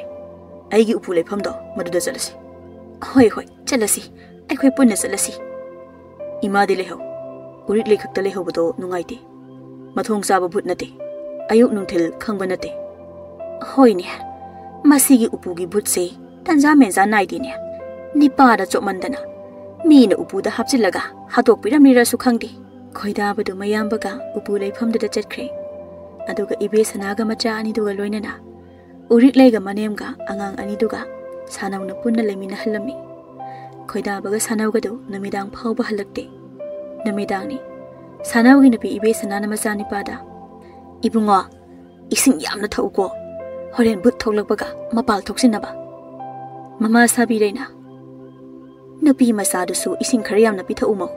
ꯑꯩꯒꯤ ꯎꯄꯨ ꯂꯩꯐꯝꯗꯣ ꯃꯗꯨꯗ ꯆꯠꯂꯁꯤ꯫" "ꯍꯣꯏ, ꯍꯣꯏ, ꯆꯠꯂꯁꯤ꯫ ꯑꯩꯈꯣꯏ ꯄꯨꯟꯅ ꯆꯠꯂꯁꯤ꯫" "ꯏꯃꯥꯗꯤ ꯂꯩꯍꯧ꯫ ꯎꯔꯤꯛꯂꯩ ꯈꯛꯇ ꯂꯩꯍꯧꯕꯗꯣ ꯅꯨꯡꯉꯥꯏꯇꯦ꯫ ꯃꯊꯣꯡ ꯆꯥꯕ ꯚꯨꯠ ꯅꯠꯇꯦ꯫ ꯑꯌꯨꯛ ꯅꯨꯡꯊꯤꯜ ꯈꯪꯕ ꯅꯠꯇꯦ꯫" "ꯍꯣꯏꯅꯦ, ꯃꯁꯤꯒꯤ ꯎꯄꯨꯒꯤ ꯚꯨꯠꯁꯦ ꯇꯟꯖꯥ ꯃꯦꯟꯖꯥ ꯅꯥꯏꯗꯦꯅꯦ꯫ ꯅꯤꯄꯥꯗ ꯆꯣꯞꯃꯟꯗꯅ ꯃꯤꯅ ꯎꯄꯨꯗ ꯍꯥꯞꯆꯤꯜꯂꯒ ꯍꯥꯠꯇꯣꯛꯄꯤꯔꯝꯂꯤꯔꯁꯨ ꯈꯪꯗꯦ꯫ ꯈꯣꯏꯗꯥꯕꯗꯨ ꯃꯌꯥꯝꯕꯒ ꯎꯄꯨ ꯂꯩꯐꯝꯗꯨꯗ ꯆꯠꯈ꯭ꯔꯦ꯫ ꯑꯗꯨꯒ ꯏꯕꯦ ꯁꯅꯥꯒ ꯃꯆꯥ ꯑꯅꯤꯗꯨꯒ ꯂꯣꯏꯅꯅ ꯎꯔꯤꯛꯂꯩꯒ ꯃꯅꯦꯝꯒ ꯑꯉꯥꯡ ꯑꯅꯤꯗꯨꯒ ꯁꯥꯅꯧꯅ ꯄꯨꯟꯅ ꯂꯩꯃꯤꯟꯅꯍꯜꯂꯝꯃꯤ꯫ ꯈꯣꯏꯗꯥꯕꯒ ꯁꯥꯅꯧꯒꯗꯨ ꯅꯨꯃꯤꯗꯥꯡ ꯐꯥꯎꯕ ꯍꯜꯂꯛꯇꯦ꯫ ꯅꯨꯃꯤꯗꯥꯡꯅꯤ꯫ ꯁꯥꯅꯧꯒꯤ ꯅꯨꯄꯤ ꯏꯕꯦ ꯁꯅꯥꯅ ꯃꯆꯥꯅꯤꯄꯥꯗ, "ꯏꯕꯨꯡꯉꯣ, ꯏꯁꯤꯡ ꯌꯥꯝꯅ ꯊꯛꯎꯀꯣ, ꯍꯣꯔꯦꯟ ꯚꯨꯠ ꯊꯣꯛꯂꯛꯄꯒ ꯃꯄꯥꯜ ꯊꯣꯛꯁꯤꯟꯅꯕ꯫" ꯃꯃꯥ ꯁꯥꯕꯤꯔꯩꯅ, "ꯅꯨꯄꯤ ꯃꯆꯥꯗꯨꯁꯨ ꯏꯁꯤꯡ ꯈꯔ ꯌꯥꯝꯅ ꯄꯤꯊꯛꯎꯃꯣ,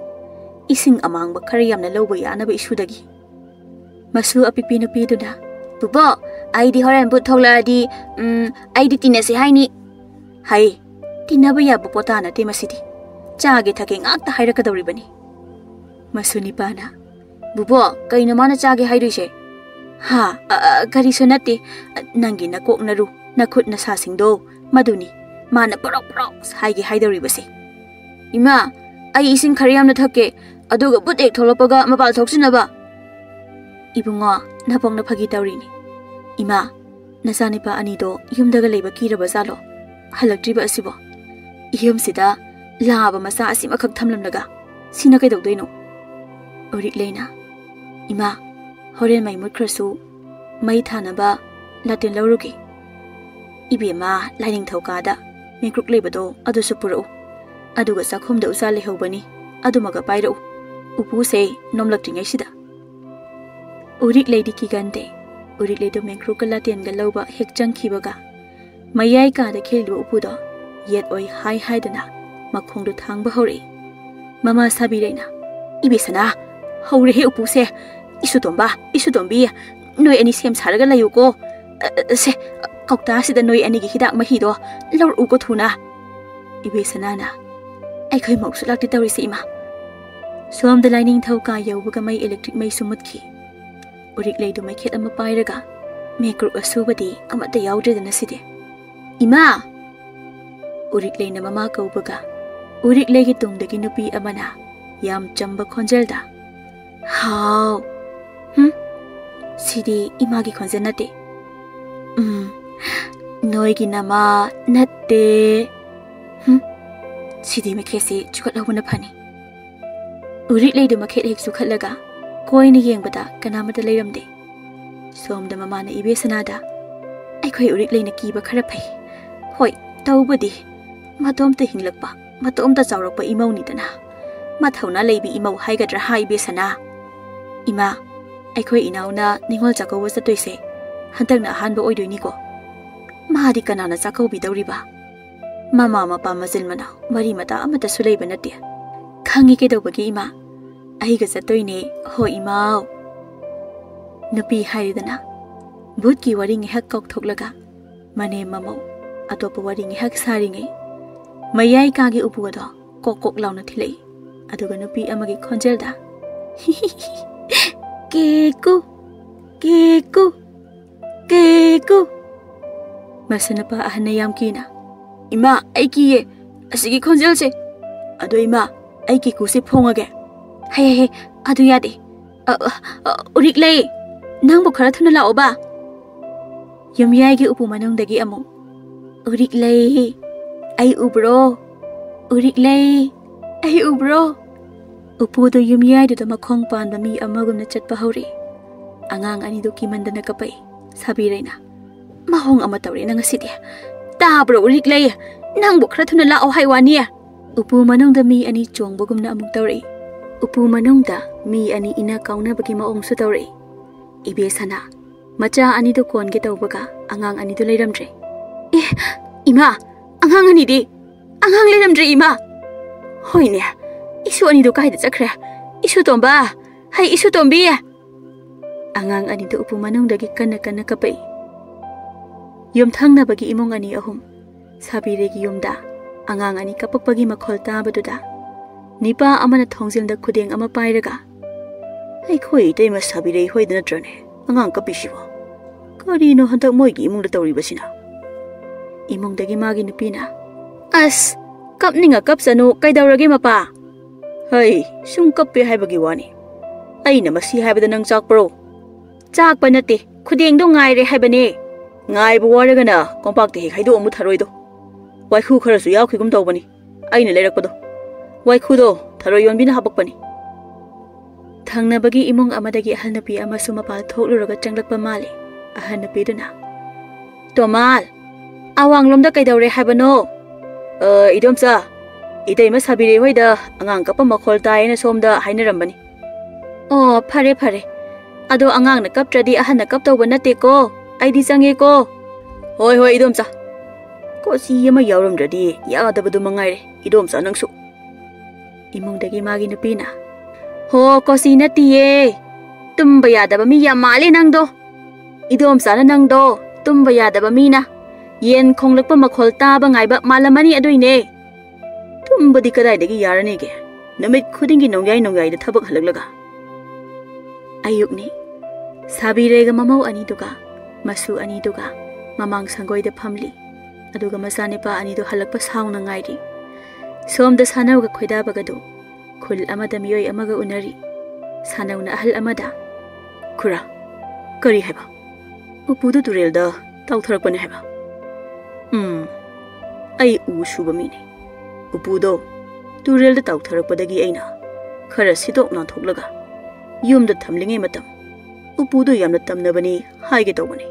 ꯏꯁꯤꯡ ꯑꯃꯥꯡꯕ ꯈꯔ ꯌꯥꯝꯅ ꯂꯧꯕ ꯌꯥꯅꯕ ꯏꯁꯨꯗꯒꯤ꯫" ꯃꯁꯨ ꯑꯄꯤꯛꯄꯤ ꯅꯨꯄꯤꯗꯨꯅ, "ꯕꯨꯕꯣꯛ, ꯑꯩꯗꯤ ꯍꯣꯔꯦꯟ ꯚꯨꯠ ꯊꯣꯛꯂꯛꯑꯗꯤ, ꯎꯝ, ꯑꯩꯗꯤ ꯇꯤꯟꯅꯁꯦ ꯍꯥꯏꯅꯤ꯫" ꯍꯩ, ꯇꯤꯟꯅꯕ ꯌꯥꯕ ꯄꯣꯇꯥ ꯅꯠꯇꯦ ꯃꯁꯤꯗꯤ꯫ ꯆꯥꯒꯦ ꯊꯛꯀꯦ ꯉꯥꯛꯇ ꯍꯥꯏꯔꯛꯀꯗꯧꯔꯤꯕꯅꯤ꯫ ꯃꯁꯨ ꯅꯤꯄꯥꯅ, "ꯕꯨꯕꯣꯛ, ꯀꯩꯅꯣ ꯃꯥꯅ ꯆꯥꯒꯦ ꯍꯥꯏꯗꯣꯏꯁꯦ?" "ꯍꯥ? ꯑ, ꯑ, ꯀꯔꯤꯁꯨ ꯅꯠꯇꯦ꯫ ꯅꯪꯒꯤ ꯅꯀꯣꯛ ꯅꯔꯨ, ꯅꯈꯨꯠ ꯅꯁꯥꯁꯤꯡꯗꯣ, ꯃꯗꯨꯅꯤ ꯃꯥꯅ ꯄ꯭ꯔꯣꯛ ꯄ꯭ꯔꯣꯛ ꯍꯥꯏꯒꯦ ꯍꯥꯏꯗꯧꯔꯤꯕꯁꯦ꯫" "ꯏꯃꯥ, ꯑꯩ ꯏꯁꯤꯡ ꯈꯔ ꯌꯥꯝꯅ ꯊꯛꯀꯦ, ꯑꯗꯨꯒ ꯚꯨꯠ ꯍꯦꯛ ꯊꯣꯛꯂꯛꯄꯒ ꯃꯄꯥꯜ ꯊꯣꯛꯁꯤꯟꯅꯕ꯫" "ꯏꯕꯨꯡꯉꯣ, ꯅꯕꯣꯛꯅ ꯐꯥꯒꯤ ꯇꯧꯔꯤꯅꯤ꯫ ꯏꯃꯥ, ꯅꯆꯥꯅꯤꯄꯥ ꯑꯅꯤꯗꯣ ꯌꯨꯝꯗꯒ ꯂꯩꯕ ꯀꯤꯔꯕ ꯖꯥꯠꯂꯣ? ꯍꯜꯂꯛꯇ꯭ꯔꯤꯕ ꯑꯁꯤꯕꯣ? ꯌꯨꯝꯁꯤꯗ ꯂꯥꯕ ꯃꯆꯥ ꯑꯁꯤꯃꯈꯛ ꯊꯝꯂꯝꯂꯒ ꯁꯤꯅ ꯀꯩꯗꯧꯗꯣꯏꯅꯣ?" ꯎꯔꯤꯛꯂꯩꯅ, "ꯏꯃꯥ, ꯍꯣꯔꯦꯟ ꯃꯩ ꯃꯨꯠꯈ꯭ꯔꯁꯨ ꯃꯩ ꯊꯥꯅꯕ ꯂꯥꯇꯦꯟ ꯂꯧꯔꯨꯒꯦ꯫ ꯏꯕꯦꯝꯃ, ꯂꯥꯏꯅꯤꯡꯊꯧ ꯀꯥꯗ ꯃꯦꯀ꯭ꯔꯨꯛ ꯂꯩꯕꯗꯣ ꯑꯗꯨꯁꯨ ꯄꯨꯔꯛꯎ꯫ ꯑꯗꯨꯒ ꯆꯥꯛꯈꯨꯝꯗ ꯎꯆꯥ ꯂꯩꯍꯧꯕꯅꯤ, ꯑꯗꯨꯃꯒ ꯄꯥꯏꯔꯛꯎ꯫ ꯎꯄꯨꯁꯦ ꯅꯣꯝꯂꯛꯇ꯭ꯔꯤꯉꯩꯁꯤꯗ꯫" ꯎꯔꯤꯛꯂꯩꯗꯤ ꯀꯤꯒꯟꯗꯦ꯫ ꯎꯔꯤꯛꯂꯩꯗꯣ ꯃꯦꯀ꯭ꯔꯨꯛꯀ ꯂꯥꯇꯦꯟꯒ ꯂꯧꯕ ꯍꯦꯛ ꯆꯪꯈꯤꯕꯒ, ꯃꯌꯥꯏ ꯀꯥꯗ ꯈꯤꯜꯂꯤꯕ ꯎꯄꯨꯗꯣ ꯌꯦꯠ ꯑꯣꯏ ꯍꯥꯏ ꯍꯥꯏꯗꯅ ꯃꯈꯣꯡꯗꯣ ꯊꯥꯡꯕ ꯍꯧꯔꯛꯏ꯫ ꯃꯃꯥ ꯁꯥꯕꯤꯔꯩꯅ, "ꯏꯕꯦꯁꯅꯥ, ꯍꯧꯔꯦꯍꯦ ꯎꯄꯨꯁꯦ꯫ ꯏꯁꯨꯇꯣꯝꯕ, ꯏꯁꯨꯇꯣꯝꯕꯤ, ꯅꯣꯏ ꯑꯅꯤ ꯁꯦꯝ ꯁꯥꯔꯒ ꯂꯩꯌꯨꯀꯣ꯫ ꯑ, ꯑ, ꯁꯦ, ꯀꯧꯇꯥꯁꯤꯗ ꯅꯣꯏ ꯑꯅꯤꯒꯤ ꯍꯤꯗꯥꯛ ꯃꯍꯤꯗꯣ ꯂꯧꯔꯛꯎꯀꯣ ꯊꯨꯅ꯫" ꯏꯕꯦꯁꯅꯥꯅ, "ꯑꯩꯈꯣꯏ ꯃꯧꯁꯨ ꯂꯥꯛꯇꯦ ꯇꯧꯔꯤꯁꯦ, ꯏꯃꯥ꯫" ꯁꯣꯝꯗ ꯂꯥꯏꯅꯤꯡꯊꯧ ꯀꯥ ꯌꯧꯕꯒ ꯃꯩ, ꯏꯂꯦꯛꯇ꯭ꯔꯤꯛ ꯃꯩꯁꯨ ꯃꯨꯠꯈꯤ꯫ ꯎꯔꯤꯛꯂꯩꯗꯨ ꯃꯩꯈꯦꯠ ꯑꯃ ꯄꯥꯏꯔꯒ, "ꯃꯦꯀ꯭ꯔꯨꯛ ꯑꯁꯨꯕꯗꯤ ꯑꯃꯠꯇ ꯌꯥꯎꯗ꯭ꯔꯦꯗꯅ ꯁꯤꯗꯤ꯫ ꯏꯃꯥ!" ꯎꯔꯤꯛꯂꯩꯅ ꯃꯃꯥ ꯀꯧꯕꯒ, ꯎꯔꯤꯛꯂꯩꯒꯤ ꯇꯨꯡꯗꯒꯤ ꯅꯨꯄꯤ ꯑꯃꯅ ꯌꯥꯝ ꯆꯝꯕ ꯈꯣꯟꯖꯦꯜꯗ, "ꯍꯥꯎ! ꯍꯨꯝ? ꯁꯤꯗꯤ ꯏꯃꯥꯒꯤ ꯈꯣꯟꯖꯦꯜ ꯅꯠꯇꯦ꯫ ꯎꯝ, "ꯅꯣꯏꯒꯤ ꯅꯃꯥ ꯅꯠꯇꯦ꯫" ꯍꯨꯝ, ꯁꯤꯗꯤ ꯃꯈꯦꯠꯁꯤ ꯆꯨꯈꯠꯍꯧꯕꯅ ꯐꯅꯤ꯫ ꯎꯔꯤꯛ ꯂꯩꯗꯨ ꯃꯈꯦꯠ ꯍꯦꯛ ꯆꯨꯈꯠꯂꯒ ꯀꯣꯏꯅ ꯌꯦꯡꯕꯗ ꯀꯅꯥꯃꯠꯇ ꯂꯩꯔꯝꯗꯦ꯫ ꯁꯣꯝꯗ ꯃꯃꯥꯅ ꯏꯕꯦꯁꯅꯥꯗ, "ꯑꯩꯈꯣꯏ ꯎꯔꯤꯛ ꯂꯩꯅ ꯀꯤꯕ ꯈꯔ ꯐꯩ꯫ ꯍꯣꯏ, ꯇꯧꯕꯗꯤ ꯃꯇꯣꯝꯇ ꯍꯤꯡꯂꯛꯄ, ꯃꯇꯣꯝꯇ ꯆꯥꯎꯔꯛꯄ ꯏꯃꯧꯅꯤꯗꯅ꯫ ꯃꯊꯧꯅꯥ ꯂꯩꯕꯤ ꯏꯃꯧ ꯍꯥꯏꯒꯗ꯭ꯔꯥ ꯍꯥ, ꯏꯕꯦꯁꯅꯥ? ꯏꯃꯥ, ꯑꯩꯈꯣꯏ ꯏꯅꯥꯎꯅ ꯅꯤꯉꯣꯜ ꯆꯥꯛꯀꯧꯕ ꯆꯠꯇꯣꯏꯁꯦ ꯍꯟꯗꯛꯅ ꯑꯍꯥꯟꯕ ꯑꯣꯏꯗꯣꯏꯅꯤꯀꯣ꯫ ꯃꯥꯗꯤ ꯀꯅꯥꯅ ꯆꯥꯛꯀꯧꯕꯤꯗꯧꯔꯤꯕ? ꯃꯃꯥ ꯃꯄꯥ ꯃꯆꯤꯟ ꯃꯅꯥꯎ ꯃꯔꯤ ꯃꯇꯥ ꯑꯃꯠꯇꯁꯨ ꯂꯩꯕ ꯅꯠꯇꯦ꯫" "ꯈꯪꯉꯤ ꯀꯩꯗꯧꯕꯒꯤ ꯏꯃꯥ, ꯑꯩꯒ ꯆꯠꯇꯣꯏꯅꯦ ꯍꯣ ꯏꯃꯥꯎ꯫" ꯅꯨꯄꯤ ꯍꯥꯏꯔꯦꯗꯅ, ꯚꯨꯠꯀꯤ ꯋꯥꯔꯤ ꯉꯥꯏꯍꯥꯛ ꯀꯥꯎꯊꯣꯛꯂꯒ ꯃꯅꯦꯝ ꯃꯃꯧ ꯑꯇꯣꯞꯄ ꯋꯥꯔꯤ ꯉꯥꯏꯍꯥꯛ ꯁꯥꯔꯤꯉꯩ, ꯃꯌꯥꯏ ꯀꯥꯒꯤ ꯎꯄꯨ ꯑꯗꯣ ꯀꯣꯛ ꯀꯣꯛ ꯂꯥꯎꯅ ꯊꯤꯜꯂꯛꯏ꯫ ꯑꯗꯨꯒ ꯅꯨꯄꯤ ꯑꯃꯒꯤ ꯈꯣꯟꯖꯦꯜꯗ, "ꯀꯦꯀꯨ, ꯀꯦꯀꯨ, ꯀꯦꯀꯨ꯫" ꯃꯁꯤꯅꯨꯄꯥ ꯑꯍꯟꯅ ꯌꯥꯝ ꯀꯤꯅ, "ꯏꯃꯥ, ꯑꯩ ꯀꯤꯌꯦ ꯑꯁꯤꯒꯤ ꯈꯣꯟꯖꯦꯜꯁꯦ꯫ ꯑꯗꯣ ꯏꯃꯥ, ꯑꯩ ꯀꯦꯀꯨꯁꯦ ꯐꯣꯡꯉꯒꯦ꯫" "ꯍꯦ, ꯍꯦ, ꯍꯦ, ꯑꯗꯨ ꯌꯥꯗꯦ꯫ ꯑ, ꯑ, ꯑ, ꯎꯔꯤꯛ ꯂꯩ, ꯅꯪꯕꯨ ꯈꯔ ꯊꯨꯅ ꯂꯥꯛꯑꯣꯕ꯫" ꯌꯨꯝꯌꯥꯏꯒꯤ ꯎꯄꯨ ꯃꯅꯨꯡꯗꯒꯤ ꯑꯃꯨꯛ, "ꯎꯔꯤꯛ ꯂꯩ, ꯑꯩ ꯎꯕ꯭ꯔꯣ? ꯎꯔꯤꯛ ꯂꯩ, ꯑꯩ ꯎꯕ꯭ꯔꯣ?" ꯎꯄꯨꯗꯨ ꯌꯨꯝꯌꯥꯏꯗꯨꯗ ꯃꯈꯣꯡ ꯄꯥꯟꯕ ꯃꯤ ꯑꯃꯒꯨꯝꯅ ꯆꯠꯄ ꯍꯧꯔꯛꯏ꯫ ꯑꯉꯥꯡ ꯑꯅꯤꯗꯨ ꯀꯤꯃꯟꯗꯅ ꯀꯞꯄꯛꯏ꯫ ꯁꯥꯕꯤꯔꯩꯅ, "ꯃꯑꯣꯡ ꯑꯃ ꯇꯧꯔꯦ ꯅꯪ ꯉꯁꯤꯗꯤ꯫ ꯇꯥꯕ꯭ꯔꯣ ꯎꯔꯤꯛ ꯂꯩ? ꯅꯪꯕꯨ ꯈꯔ ꯊꯨꯅ ꯂꯥꯛꯑꯣ ꯍꯥꯏ ꯋꯥꯅꯤ꯫" ꯎꯄꯨ ꯃꯅꯨꯡꯗ ꯃꯤ ꯑꯅꯤ ꯆꯣꯡꯕꯒꯨꯝꯅ ꯑꯃꯨꯛ ꯇꯧꯔꯛꯏ꯫ ꯎꯄꯨ ꯃꯅꯨꯡꯗ ꯃꯤ ꯑꯅꯤ ꯏꯟꯅ ꯀꯥꯎꯅꯕꯒꯤ ꯃꯑꯣꯡꯁꯨ ꯇꯧꯔꯛꯏ꯫ ꯏꯕꯦꯁꯅꯥ, ꯃꯆꯥ ꯑꯅꯤꯗꯨ ꯀꯣꯟꯒꯦ ꯇꯧꯕꯒ ꯑꯉꯥꯡ ꯑꯅꯤꯗꯨ ꯂꯩꯔꯝꯗ꯭ꯔꯦ꯫ "ꯑꯦ, ꯏꯃꯥ, ꯑꯉꯥꯡ ꯑꯅꯤꯗꯤ? ꯑꯉꯥꯡ ꯂꯩꯔꯝꯗ꯭ꯔꯦ ꯏꯃꯥ!" "ꯍꯣꯏꯅꯦ, ꯏꯁꯨ ꯑꯅꯤꯗꯨ ꯀꯥꯏꯗ ꯆꯠꯈ꯭ꯔꯦ? ꯏꯁꯨ ꯇꯣꯝꯕ, ꯍꯩ ꯏꯁꯨ ꯇꯣꯝꯕꯤ!" ꯑꯉꯥꯡ ꯑꯅꯤꯗꯨ ꯎꯄꯨ ꯃꯅꯨꯡꯗꯒꯤ ꯀꯟꯅ ꯀꯟꯅ ꯀꯞꯄꯛꯏ꯫ ꯌꯨꯝꯊꯪꯅꯕꯒꯤ ꯏꯃꯨꯡ ꯑꯅꯤ ꯑꯍꯨꯝ, ꯁꯥꯕꯤꯔꯩꯒꯤ ꯌꯨꯝꯗ ꯑꯉꯥꯡ ꯑꯅꯤ ꯀꯞꯄꯛꯄꯒꯤ ꯃꯈꯣꯜ ꯇꯥꯕꯗꯨꯗ, ꯅꯤꯄꯥ ꯑꯃꯅ ꯊꯣꯡꯖꯤꯜꯗ ꯈꯨꯗꯦꯡ ꯑꯃ ꯄꯥꯏꯔꯒ, "ꯑꯩꯈꯣꯏ ꯏꯇꯩꯃ ꯁꯥꯕꯤꯔꯩ ꯍꯣꯏꯗ ꯅꯠꯇ꯭ꯔꯅꯦ ꯑꯉꯥꯡ ꯀꯞꯄꯤꯁꯤꯕꯣ? ꯀꯔꯤꯅꯣ ꯍꯟꯗꯛ ꯃꯣꯏꯒꯤ ꯏꯃꯨꯡꯗ ꯇꯧꯔꯤꯕꯁꯤꯅ?" ꯏꯃꯨꯡꯗꯒꯤ ꯃꯥꯒꯤ ꯅꯨꯄꯤꯅ, "ꯑꯁ, ꯀꯞꯅꯤꯡꯉ ꯀꯞꯁꯅꯨ, ꯀꯩꯗꯧꯔꯒꯦ ꯃꯄꯥ?" "ꯍꯩ, ꯁꯨꯝ ꯀꯞꯄꯦ ꯍꯥꯏꯕꯒꯤ ꯋꯥꯅꯤ꯫ ꯑꯩꯅ ꯃꯁꯤ ꯍꯥꯏꯕꯗ ꯅꯪ ꯆꯥꯛꯄ꯭ꯔꯣ?" "ꯆꯥꯛꯄ ꯅꯠꯇꯦ, ꯈꯨꯗꯦꯡꯗꯣ ꯉꯥꯏꯔꯦ ꯍꯥꯏꯕꯅꯦ꯫" ꯉꯥꯏꯕ ꯋꯥꯔꯒꯅ ꯀꯣꯝꯄꯥꯛꯇ ꯍꯦꯛ ꯍꯩꯗꯣꯛꯑꯝꯃꯨ ꯊꯔꯣꯏꯗꯣ꯫ ꯋꯥꯏꯈꯨ ꯈꯔꯁꯨ ꯌꯥꯎꯈꯤꯒꯨꯝ ꯇꯧꯕꯅꯤ, ꯑꯩꯅ ꯂꯩꯔꯛꯄꯗꯣ꯫ ꯋꯥꯏꯈꯨꯗꯣ ꯊꯔꯣꯏ ꯌꯣꯟꯕꯤꯅ ꯍꯥꯄꯛꯄꯅꯤ꯫ ꯊꯪꯅꯕꯒꯤ ꯏꯃꯨꯡ ꯑꯃꯗꯒꯤ ꯑꯍꯜ ꯅꯨꯄꯤ ꯑꯃꯁꯨ ꯃꯄꯥꯜ ꯊꯣꯛꯂꯨꯔꯒ ꯆꯪꯂꯛꯄ ꯃꯥꯜꯂꯤ꯫ ꯑꯍꯜ ꯅꯨꯄꯤꯗꯨꯅ, "ꯇꯣꯃꯥꯜ, ꯑꯋꯥꯡꯂꯣꯝꯗ ꯀꯩꯗꯧꯔꯦ ꯍꯥꯏꯕꯅꯣ?" "ꯑ, ꯏꯗꯣꯝꯆꯥ, ꯏꯇꯩꯃ ꯁꯥꯕꯤꯔꯦ ꯍꯣꯏꯗ ꯑꯉꯥꯡ ꯀꯞꯄ ꯃꯈꯣꯜ ꯇꯥꯏꯌꯦꯅ ꯁꯣꯝꯗ ꯍꯥꯏꯅꯔꯝꯕꯅꯤ꯫" "ꯑꯣ, ꯐꯔꯦ, ꯐꯔꯦ꯫ ꯑꯗꯣ ꯑꯉꯥꯡꯅ ꯀꯞꯇ꯭ꯔꯗꯤ ꯑꯍꯟꯅ ꯀꯞꯇꯧꯕ ꯅꯠꯇꯦꯀꯣ꯫ ꯑꯩꯗꯤ ꯆꯪꯉꯦꯀꯣ꯫" "ꯍꯣꯏ, ꯍꯣꯏ, ꯏꯗꯣꯝꯆꯥ꯫ ꯀꯣꯆꯤ ꯑꯃ ꯌꯥꯎꯔꯝꯗ꯭ꯔꯗꯤ ꯌꯥꯗꯕꯗꯨ ꯃꯉꯥꯏꯔꯦ, ꯏꯗꯣꯝꯆꯥ ꯅꯪꯁꯨ꯫" ꯏꯃꯨꯡꯗꯒꯤ ꯃꯥꯒꯤ ꯅꯨꯄꯤꯅ, "ꯍꯣ, ꯀꯣꯆꯤ ꯅꯠꯇꯤꯌꯦ꯫ ꯇꯨꯝꯕ ꯌꯥꯗꯕ ꯃꯤ ꯌꯥꯝ ꯃꯥꯜꯂꯦ ꯅꯪꯗꯣ꯫ ꯏꯗꯣꯝꯆꯥꯅ ꯅꯪꯗꯣ ꯇꯨꯝꯕ ꯌꯥꯗꯕ ꯃꯤꯅ ꯌꯦꯟ ꯈꯣꯡꯂꯛꯄ ꯃꯈꯣꯜ ꯇꯥꯕ ꯉꯥꯏꯕ ꯃꯥꯜꯂꯝꯃꯅꯤ ꯑꯗꯨꯏꯅꯦ꯫ ꯇꯨꯝꯕꯗꯤ ꯀꯗꯥꯏꯗꯒꯤ ꯌꯥꯔꯅꯤꯒꯦ? ꯅꯨꯃꯤꯠ ꯈꯨꯗꯤꯡꯒꯤ ꯅꯣꯡꯌꯥꯏ ꯅꯣꯡꯌꯥꯏꯗ ꯊꯕꯛ ꯍꯜꯂꯛꯂꯒ꯫" ꯑꯌꯨꯛꯅꯤ꯫ ꯁꯥꯕꯤꯔꯦꯒ ꯃꯃꯧ ꯑꯅꯤꯗꯨꯒ, ꯃꯁꯨ ꯑꯅꯤꯗꯨꯒ ꯃꯃꯥꯡ ꯁꯪꯒꯣꯏꯗ ꯐꯝꯂꯤ꯫ ꯑꯗꯨꯒ ꯃꯆꯥꯅꯤꯄꯥ ꯑꯅꯤꯗꯨ ꯍꯜꯂꯛꯄ ꯁꯥꯎꯅ ꯉꯥꯏꯔꯤ꯫ ꯁꯣꯝꯗ ꯁꯥꯅꯧꯒ ꯈꯣꯏꯗꯥꯕꯒꯗꯨ ꯈꯨꯜ ꯑꯃꯗ ꯃꯤꯑꯣꯏ ꯑꯃꯒ ꯎꯅꯔꯤ꯫ ꯁꯥꯅꯧꯅ ꯑꯍꯜ ꯑꯃꯗ, "ꯈꯨꯔꯥ, ꯀꯔꯤ ꯍꯥꯏꯕ? ꯎꯄꯨꯗꯨ ꯇꯨꯔꯦꯜꯗ ꯇꯥꯎꯊꯔꯛꯄꯅꯦ ꯍꯥꯏꯕ?" "ꯎꯝ, ꯑꯩ ꯎ ꯁꯨꯕ ꯃꯤꯅꯤ꯫ ꯎꯄꯨꯗꯣ ꯇꯨꯔꯦꯜꯗ ꯇꯥꯎꯊꯔꯛꯄꯗꯒꯤ ꯑꯩꯅ ꯈꯔ ꯁꯤꯗꯣꯛ ꯅꯥꯟꯊꯣꯛꯂꯒ ꯌꯨꯝꯗ ꯊꯝꯂꯤꯉꯩ ꯃꯇꯝ ꯎꯄꯨꯗꯨ ꯌꯥꯝꯅ ꯇꯝꯅꯕꯅꯤ ꯍꯥꯏꯒꯦ ꯇꯧꯕꯅꯤ꯫"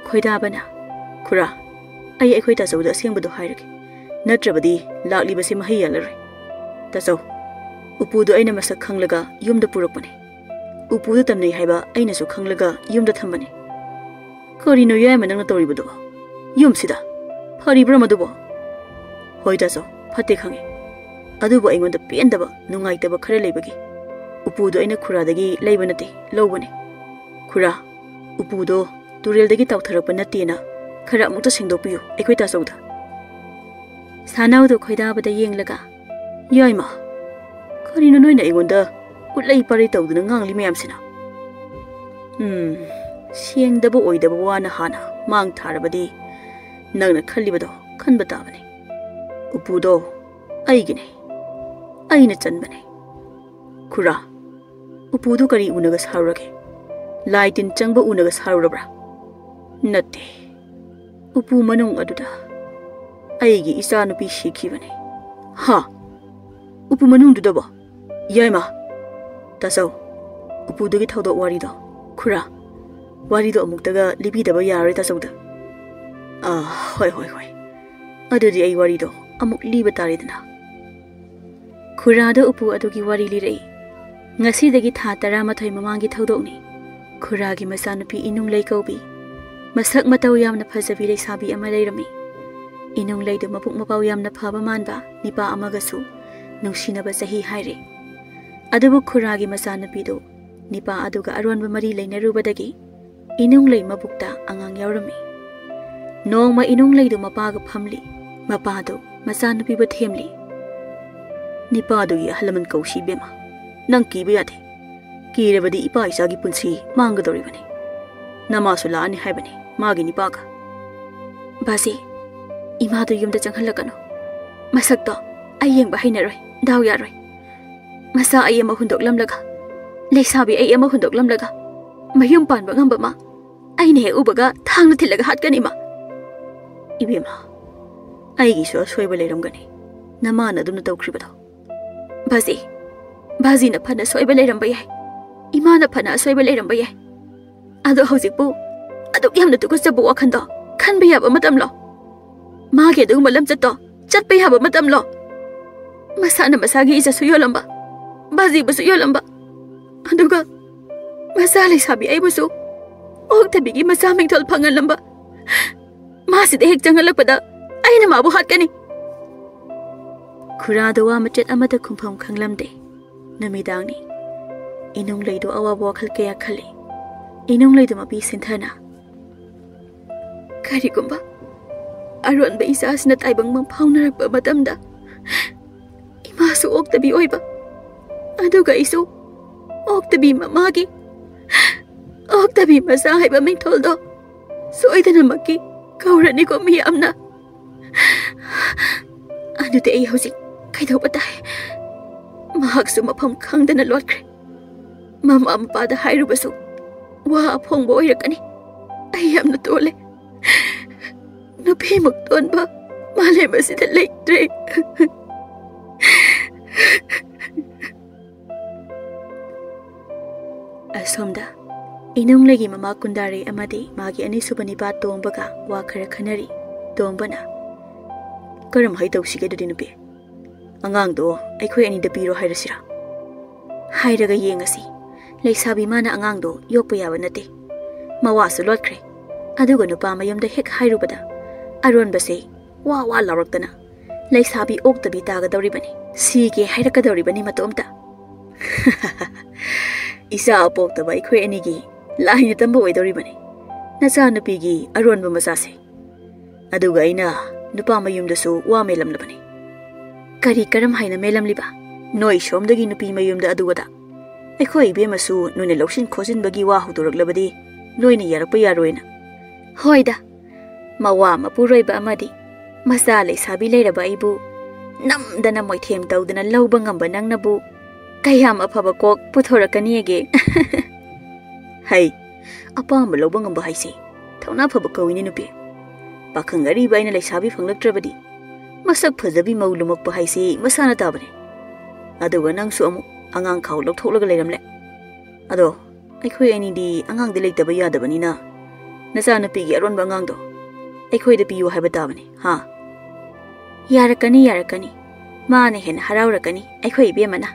ꯈꯣꯏꯗꯥꯕꯅ, "ꯈꯨꯔꯥ, ꯑꯩ ꯑꯩꯈꯣꯏ ꯇꯥꯆꯧꯗ ꯑꯁꯦꯡꯕꯗꯣ ꯍꯥꯏꯔꯒꯦ, ꯅꯠꯇ꯭ꯔꯕꯗꯤ ꯂꯥꯛꯂꯤꯕꯁꯤ ꯃꯍꯩ ꯌꯥꯜꯂꯔꯣꯏ꯫ ꯇꯥꯆꯧ, ꯎꯄꯨꯗꯨ ꯑꯩꯅ ꯃꯁꯛ ꯈꯪꯂꯒ ꯌꯨꯝꯗ ꯄꯨꯔꯛꯄꯅꯤ꯫ ꯎꯄꯨꯗꯨ ꯇꯝꯅꯩ ꯍꯥꯏꯕ ꯑꯩꯅꯁꯨ ꯈꯪꯂꯒ ꯌꯨꯝꯗ ꯊꯝꯕꯅꯤ꯫" "ꯀꯔꯤꯅꯣ ꯌꯥꯏꯃ ꯅꯪꯅ ꯇꯧꯔꯤꯕꯗꯨꯕꯣ? ꯌꯨꯝꯁꯤꯗ ꯐꯔꯤꯕ꯭ꯔꯥ ꯃꯗꯨꯕꯣ?" "ꯍꯣꯏ ꯇꯥꯆꯧ, ꯐꯠꯇꯦ ꯈꯪꯉꯤ꯫ ꯑꯗꯨꯕꯨ ꯑꯩꯉꯣꯟꯗ ꯄꯦꯟꯗꯕ, ꯅꯨꯡꯉꯥꯏꯇꯕ ꯈꯔ ꯂꯩꯕꯒꯤ ꯎꯄꯨꯗꯨ ꯑꯩꯅ ꯈꯨꯔꯥꯗꯒꯤ ꯂꯩꯕ ꯅꯠꯇꯦ, ꯂꯧꯕꯅꯤ꯫ ꯈꯨꯔꯥ, ꯎꯄꯨꯗꯣ ꯇꯨꯔꯦꯜꯗꯒꯤ ꯇꯥꯎꯊꯔꯛꯄ ꯅꯠꯇꯦꯅ ꯈꯔ ꯑꯃꯨꯛꯇ ꯁꯦꯡꯗꯣꯛꯄꯤꯌꯨ ꯑꯩꯈꯣꯏ ꯇꯥꯆꯧꯗ꯫" ꯁꯥꯅꯧꯗꯨ ꯈꯣꯏꯗꯥꯕꯗ ꯌꯦꯡꯂꯒ, "ꯌꯥꯏꯃ, ꯀꯔꯤꯅꯣ ꯅꯣꯏꯅ ꯑꯩꯉꯣꯟꯗ ꯎꯠꯂꯩ ꯄꯥꯔꯩ ꯇꯧꯗꯨꯅ ꯉꯥꯡꯂꯤ ꯃꯌꯥꯝꯁꯤꯅ? ꯎꯝ, ꯁꯦꯡꯗꯕ ꯑꯣꯏꯗꯕ ꯋꯥꯅ ꯍꯥꯟꯅ ꯃꯥꯡ ꯊꯥꯔꯕꯗꯤ ꯅꯪꯅ ꯈꯜꯂꯤꯕꯗꯣ ꯈꯟꯕ ꯇꯥꯕꯅꯤ꯫ ꯎꯄꯨꯗꯣ ꯑꯩꯒꯤꯅꯤ, ꯑꯩꯅ ꯆꯟꯕꯅꯤ꯫ ꯈꯨꯔꯥ, ꯎꯄꯨꯗꯨ ꯀꯔꯤ ꯎꯅꯒ ꯁꯥꯔꯨꯔꯒꯦ? ꯂꯥꯏ ꯇꯤꯟ ꯆꯪꯕ ꯎꯅꯒ ꯁꯥꯔꯨꯔꯕ꯭ꯔꯥ?" "ꯅꯠꯇꯦ, ꯎꯄꯨ ꯃꯅꯨꯡ ꯑꯗꯨꯗ ꯑꯩꯒꯤ ꯏꯆꯥꯅꯨꯄꯤ ꯁꯤꯈꯤꯕꯅꯤ"꯫ "ꯍꯥ? ꯎꯄꯨ ꯃꯅꯨꯡꯗꯨꯗꯕꯣ? ꯌꯥꯏꯃ!" "ꯇꯥꯆꯧ, ꯎꯄꯨꯗꯨꯒꯤ ꯊꯧꯗꯣꯛ ꯋꯥꯔꯤꯗꯣ"꯫ "ꯈꯨꯔꯥ, ꯋꯥꯔꯤꯗꯣ ꯑꯃꯨꯛꯇꯒ ꯂꯤꯕꯤꯗꯕ ꯌꯥꯔꯣꯏ ꯇꯥꯆꯧꯗ"꯫ "ꯑꯥ, ꯍꯣꯏ, ꯍꯣꯏ, ꯍꯣꯏ꯫ ꯑꯗꯨꯗꯤ ꯑꯩ ꯋꯥꯔꯤꯗꯣ ꯑꯃꯨꯛ ꯂꯤꯕ ꯇꯥꯔꯦꯗꯅ"꯫ ꯈꯨꯔꯥꯗ ꯎꯄꯨ ꯑꯗꯨꯒꯤ ꯋꯥꯔꯤ ꯂꯤꯔꯛꯏ꯫ ꯉꯁꯤꯗꯒꯤ ꯊꯥ ꯇꯔꯥꯃꯥꯊꯣꯏ ꯃꯃꯥꯡꯒꯤ ꯊꯧꯗꯣꯛꯅꯤ꯫ ꯈꯨꯔꯥꯒꯤ ꯃꯆꯥꯅꯨꯄꯤ ꯏꯅꯨꯡꯂꯩ ꯀꯧꯕꯤ ꯃꯁꯛ ꯃꯇꯧ ꯌꯥꯝꯅ ꯐꯖꯕꯤ ꯂꯩꯁꯥꯕꯤ ꯑꯃ ꯂꯩꯔꯝꯃꯤ꯫ ꯏꯅꯨꯡꯂꯩꯗꯨ ꯃꯕꯨꯛ ꯃꯄꯥꯎ ꯌꯥꯝꯅ ꯐꯕ ꯃꯥꯟꯕ ꯅꯤꯄꯥ ꯑꯃꯒꯁꯨ ꯅꯨꯡꯁꯤꯅꯕ ꯆꯍꯤ ꯍꯥꯏꯔꯦ꯫ ꯑꯗꯨꯕꯨ ꯈꯨꯔꯥꯒꯤ ꯃꯆꯥꯅꯨꯄꯤꯗꯨ ꯅꯤꯄꯥ ꯑꯗꯨꯒ ꯑꯔꯣꯟꯕ ꯃꯔꯤ ꯂꯩꯅꯔꯨꯕꯗꯒꯤ ꯏꯅꯨꯡꯂꯩ ꯃꯕꯨꯛꯇ ꯑꯉꯥꯡ ꯌꯥꯎꯔꯝꯃꯤ꯫ ꯅꯣꯡꯃ ꯏꯅꯨꯡꯂꯩꯗꯨ ꯃꯄꯥꯒ ꯐꯝꯂꯤ꯫ ꯃꯄꯥꯗꯨ ꯃꯆꯥꯅꯨꯄꯤꯕꯨ ꯊꯦꯝꯂꯤ꯫ "ꯅꯤꯄꯥꯗꯨꯒꯤ ꯑꯍꯜ ꯂꯃꯟ ꯀꯧꯁꯤ ꯏꯕꯦꯝꯃ꯫ ꯅꯪ ꯀꯤꯕ ꯌꯥꯗꯦ꯫ ꯀꯤꯔꯕꯗꯤ ꯏꯄꯥ ꯏꯆꯥꯒꯤ ꯄꯨꯟꯁꯤ ꯃꯥꯡꯒꯗꯧꯔꯤꯕꯅꯤ꯫ ꯅꯃꯥꯁꯨ ꯂꯥꯛꯑꯅꯤ ꯍꯥꯏꯕꯅꯤ ꯃꯥꯒꯤ ꯅꯤꯄꯥꯒ"꯫ "ꯕꯥꯖꯤ, ꯏꯃꯥꯗꯨ ꯌꯨꯝꯗ ꯆꯪꯍꯜꯂꯛꯀꯅꯨ꯫ ꯃꯁꯛꯇꯣ ꯑꯩ ꯌꯦꯡꯕ ꯍꯩꯅꯔꯣꯏ, ꯗꯥꯎ ꯌꯥꯔꯣꯏ꯫ ꯃꯆꯥ ꯑꯩ ꯑꯃ ꯍꯨꯟꯗꯣꯛꯂꯝꯂꯒ, ꯂꯩꯁꯥꯕꯤ ꯑꯩ ꯑꯃ ꯍꯨꯟꯗꯣꯛꯂꯝꯂꯒ, ꯃꯌꯨꯝ ꯄꯥꯟꯕ ꯉꯝꯕ ꯃꯥ ꯑꯩꯅ ꯍꯦꯛ ꯎꯕꯒ ꯊꯥꯡꯅ ꯊꯤꯜꯂꯒ ꯍꯥꯠꯀꯅꯤ ꯃꯥ"꯫ "ꯏꯕꯦꯝꯃ, ꯑꯩꯒꯤꯁꯨ ꯑꯁꯣꯏꯕ ꯂꯩꯔꯝꯒꯅꯤ, ꯅꯃꯥꯅ ꯑꯗꯨꯝꯅ ꯇꯧꯈ꯭ꯔꯤꯕꯗꯣ"꯫ "ꯕꯥꯖꯤ, ꯕꯥꯖꯤꯅ ꯐꯅ ꯁꯣꯏꯕ ꯂꯩꯔꯝꯕ ꯌꯥꯏ, ꯏꯃꯥꯅ ꯐꯅ ꯑꯁꯣꯏꯕ ꯂꯩꯔꯝꯕ ꯌꯥꯏ꯫ ꯑꯗꯣ ꯍꯧꯖꯤꯛꯄꯨ ꯑꯗꯨꯛ ꯌꯥꯝꯅ ꯇꯨꯀꯠꯆꯕ ꯋꯥꯈꯜꯗꯣ ꯈꯟꯕ ꯌꯥꯕ ꯃꯇꯝꯂꯣ? ꯃꯥꯒꯤ ꯑꯗꯨꯒꯨꯝꯕ ꯂꯝꯆꯠꯇꯣ ꯆꯠꯄ ꯌꯥꯕ ꯃꯇꯝꯂꯣ? ꯃꯁꯥꯅ ꯃꯁꯥꯒꯤ ꯏꯖꯠꯁꯨ ꯌꯣꯜꯂꯝꯕ, ꯕꯥꯖꯤꯕꯨꯁꯨ ꯌꯣꯜꯂꯝꯕ, ꯑꯗꯨꯒ ꯃꯆꯥ ꯂꯩꯁꯥꯕꯤ ꯑꯩꯕꯨꯁꯨ ꯑꯣꯛꯇꯕꯤꯒꯤ ꯃꯆꯥ ꯃꯤꯡꯊꯣꯜ ꯐꯪꯍꯜꯂꯝꯕ꯫ ꯃꯥꯁꯤꯗ ꯍꯦꯛ ꯆꯪꯍꯜꯂꯛꯄꯗ ꯑꯩꯅ ꯃꯥꯕꯨ ꯍꯥꯠꯀꯅꯤ"꯫ ꯈꯨꯔꯥꯗ ꯋꯥ ꯃꯆꯦꯠ ꯑꯃꯠꯇ ꯈꯨꯝꯐꯝ ꯈꯪꯂꯝꯗꯦ꯫ ꯅꯨꯃꯤꯗꯥꯡꯅꯤ꯫ ꯏꯅꯨꯡꯂꯩꯗꯨ ꯑꯋꯥꯕ ꯋꯥꯈꯜ ꯀꯌꯥ ꯈꯜꯂꯤ꯫ ꯏꯅꯨꯡꯂꯩꯗꯨ ꯃꯄꯤ ꯁꯤꯟꯊꯅ, "ꯀꯔꯤꯒꯨꯝꯕ ꯑꯔꯣꯟꯕ ꯏꯆꯥꯁꯤꯅ ꯇꯥꯏꯕꯪ ꯃꯪ ꯐꯥꯎꯅꯔꯛꯄ ꯃꯇꯝꯗ ꯏꯃꯥꯁꯨ ꯑꯣꯛꯇꯕꯤ ꯑꯣꯏꯕ, ꯑꯗꯨꯒ ꯑꯩꯁꯨ ꯑꯣꯛꯇꯕꯤ ꯃꯃꯥꯒꯤ ꯑꯣꯛꯇꯕꯤ ꯃꯆꯥ ꯍꯥꯏꯕ ꯃꯤꯡꯊꯣꯜꯗꯣ ꯁꯣꯏꯗꯅꯃꯛꯀꯤ ꯀꯧꯔꯅꯤꯀꯣ ꯃꯤꯌꯥꯝꯅ꯫ ꯑꯗꯨꯗꯤ ꯑꯩ ꯍꯧꯖꯤꯛ ꯀꯩꯗꯧꯕ ꯇꯥꯏ?" ꯃꯍꯥꯛꯁꯨ ꯃꯐꯝ ꯈꯪꯗꯅ ꯂꯣꯠꯈ꯭ꯔꯦ꯫ ꯃꯃꯥ ꯃꯄꯥꯗ ꯍꯥꯏꯔꯨꯕꯁꯨ ꯋꯥ ꯑꯐꯣꯡꯕ ꯑꯣꯏꯔꯛꯀꯅꯤ꯫ ꯑꯩ ꯌꯥꯝꯅ ꯇꯣꯜꯂꯦ꯫ ꯅꯨꯄꯤꯃꯨꯛ ꯇꯣꯟꯕ ꯃꯥꯂꯦꯝ ꯑꯁꯤꯗ ꯂꯩꯇ꯭ꯔꯦ꯫ ꯑꯁꯣꯝꯗ ꯏꯅꯨꯡꯂꯩꯒꯤ ꯃꯃꯥ ꯀꯨꯟꯗꯥꯔꯩ ꯑꯃꯗꯤ ꯃꯥꯒꯤ ꯑꯅꯤꯁꯨꯕ ꯅꯤꯄꯥ ꯇꯣꯝꯕꯒ ꯋꯥ ꯈꯔ ꯈꯟꯅꯔꯤ꯫ ꯇꯣꯝꯕꯅ, "ꯀꯔꯝꯍꯥꯏ ꯇꯧꯁꯤꯒꯦ ꯑꯗꯨꯗꯤ ꯅꯨꯄꯤ? ꯑꯉꯥꯡꯗꯣ ꯑꯩꯈꯣꯏ ꯑꯅꯤꯗ ꯄꯤꯔꯣ ꯍꯥꯏꯔꯁꯤꯔꯥ?" "ꯍꯥꯏꯔꯒ ꯌꯦꯡꯉꯁꯤ꯫ ꯂꯩꯁꯥꯕꯤ ꯃꯥꯅ ꯑꯉꯥꯡꯗꯣ ꯌꯣꯛꯄ ꯌꯥꯕ ꯅꯠꯇꯦ꯫ ꯃꯋꯥꯁꯨ ꯂꯣꯠꯈ꯭ꯔꯦ꯫ ꯑꯗꯨꯒ ꯅꯨꯄꯥ ꯃꯌꯨꯝꯗ ꯍꯦꯛ ꯍꯥꯏꯔꯨꯕꯗ ꯑꯔꯣꯟꯕꯁꯦ ꯋꯥ ꯋꯥ ꯂꯥꯎꯔꯛꯇꯅ ꯂꯩꯁꯥꯕꯤ ꯑꯣꯛꯇꯕꯤ ꯇꯥꯒꯗꯧꯔꯤꯕꯅꯤ, ꯁꯤꯒꯦ ꯍꯥꯏꯔꯛꯀꯗꯧꯔꯤꯕꯅꯤ ꯃꯇꯣꯝꯇ꯫" "ꯏꯆꯥ ꯄꯣꯛꯇꯕ ꯑꯩꯈꯣꯏ ꯑꯅꯤꯒꯤ ꯂꯥꯏꯅ ꯇꯝꯕ ꯑꯣꯏꯗꯧꯔꯤꯕꯅꯤ ꯅꯆꯥꯅꯨꯄꯤꯒꯤ ꯑꯔꯣꯟꯕ ꯃꯆꯥꯁꯦ꯫ ꯑꯗꯨꯒ ꯑꯩꯅ ꯅꯨꯄꯥ ꯃꯌꯨꯝꯗꯁꯨ ꯋꯥ ꯃꯦꯜꯂꯝꯂꯕꯅꯤ꯫" "ꯀꯔꯤ ꯀꯔꯝ ꯍꯥꯏꯅ ꯃꯦꯜꯂꯝꯂꯤꯕ? ꯅꯣꯏ ꯁꯣꯝꯗꯒꯤ ꯅꯨꯄꯤ ꯃꯌꯨꯝꯗ ꯑꯗꯨ ꯑꯗꯥ꯫ ꯑꯩꯈꯣꯏ ꯏꯕꯦꯝꯃꯁꯨ ꯅꯣꯏꯅ ꯂꯧꯁꯤꯟ ꯈꯣꯠꯆꯤꯟꯕꯒꯤ ꯋꯥ ꯍꯧꯗꯣꯔꯛꯂꯕꯗꯤ ꯅꯣꯏꯅ ꯌꯥꯔꯛꯄ ꯌꯥꯔꯣꯏꯅ꯫" "ꯍꯣꯏꯗ, ꯃꯋꯥ ꯃꯄꯨꯔꯣꯏꯕ ꯑꯃꯗꯤ ꯃꯆꯥ ꯂꯩꯁꯥꯕꯤ ꯂꯩꯔꯕ ꯑꯩꯕꯨ ꯅꯝꯗꯅ ꯃꯣꯏꯊꯦꯝ ꯇꯧꯗꯅ ꯂꯧꯕ ꯉꯝꯕ ꯅꯪꯅꯕꯨ ꯀꯌꯥꯝ ꯑꯐꯕ ꯀꯣꯛ ꯄꯨꯊꯣꯔꯛꯀꯅꯤꯒꯦ?" "ꯍꯩ, ꯑꯄꯥꯝꯕ ꯂꯧꯕ ꯉꯝꯕ ꯍꯥꯏꯁꯤ ꯊꯧꯅꯥ ꯐꯕ ꯀꯧꯏꯅꯦ ꯅꯨꯄꯤ꯫ ꯄꯥꯈꯪ ꯑꯔꯤꯕ ꯑꯩꯅ ꯂꯩꯁꯥꯕꯤ ꯐꯪꯂꯛꯇ꯭ꯔꯕꯗꯤ ꯃꯁꯛ ꯐꯖꯕꯤ ꯃꯧ ꯂꯨꯝꯃꯛꯄ ꯍꯥꯏꯁꯤ ꯃꯁꯥꯅ ꯇꯥꯕꯅꯤ꯫ ꯑꯗꯨꯒ ꯅꯪꯁꯨ ꯑꯃꯨꯛ ꯑꯉꯥꯡ ꯈꯥꯎ ꯂꯧꯊꯣꯛꯂꯒ ꯂꯩꯔꯝꯂꯦ꯫ ꯑꯗꯣ ꯑꯩꯈꯣꯏ ꯑꯅꯤꯗꯤ ꯑꯉꯥꯡꯗꯤ ꯂꯩꯇꯕ ꯌꯥꯗꯕꯅꯤꯅ ꯅꯆꯥꯅꯨꯄꯤꯒꯤ ꯑꯔꯣꯟꯕ ꯑꯉꯥꯡꯗꯣ ꯑꯩꯈꯣꯏꯗ ꯄꯤꯌꯨ ꯍꯥꯏꯕ ꯇꯥꯕꯅꯤ, ꯍꯥ?" "ꯌꯥꯔꯛꯀꯅꯤ, ꯌꯥꯔꯛꯀꯅꯤ꯫ ꯃꯥꯅ ꯍꯦꯟꯅ ꯍꯔꯥꯎꯔꯛꯀꯅꯤ ꯑꯩꯈꯣꯏ ꯏꯕꯦꯝꯃꯅ꯫"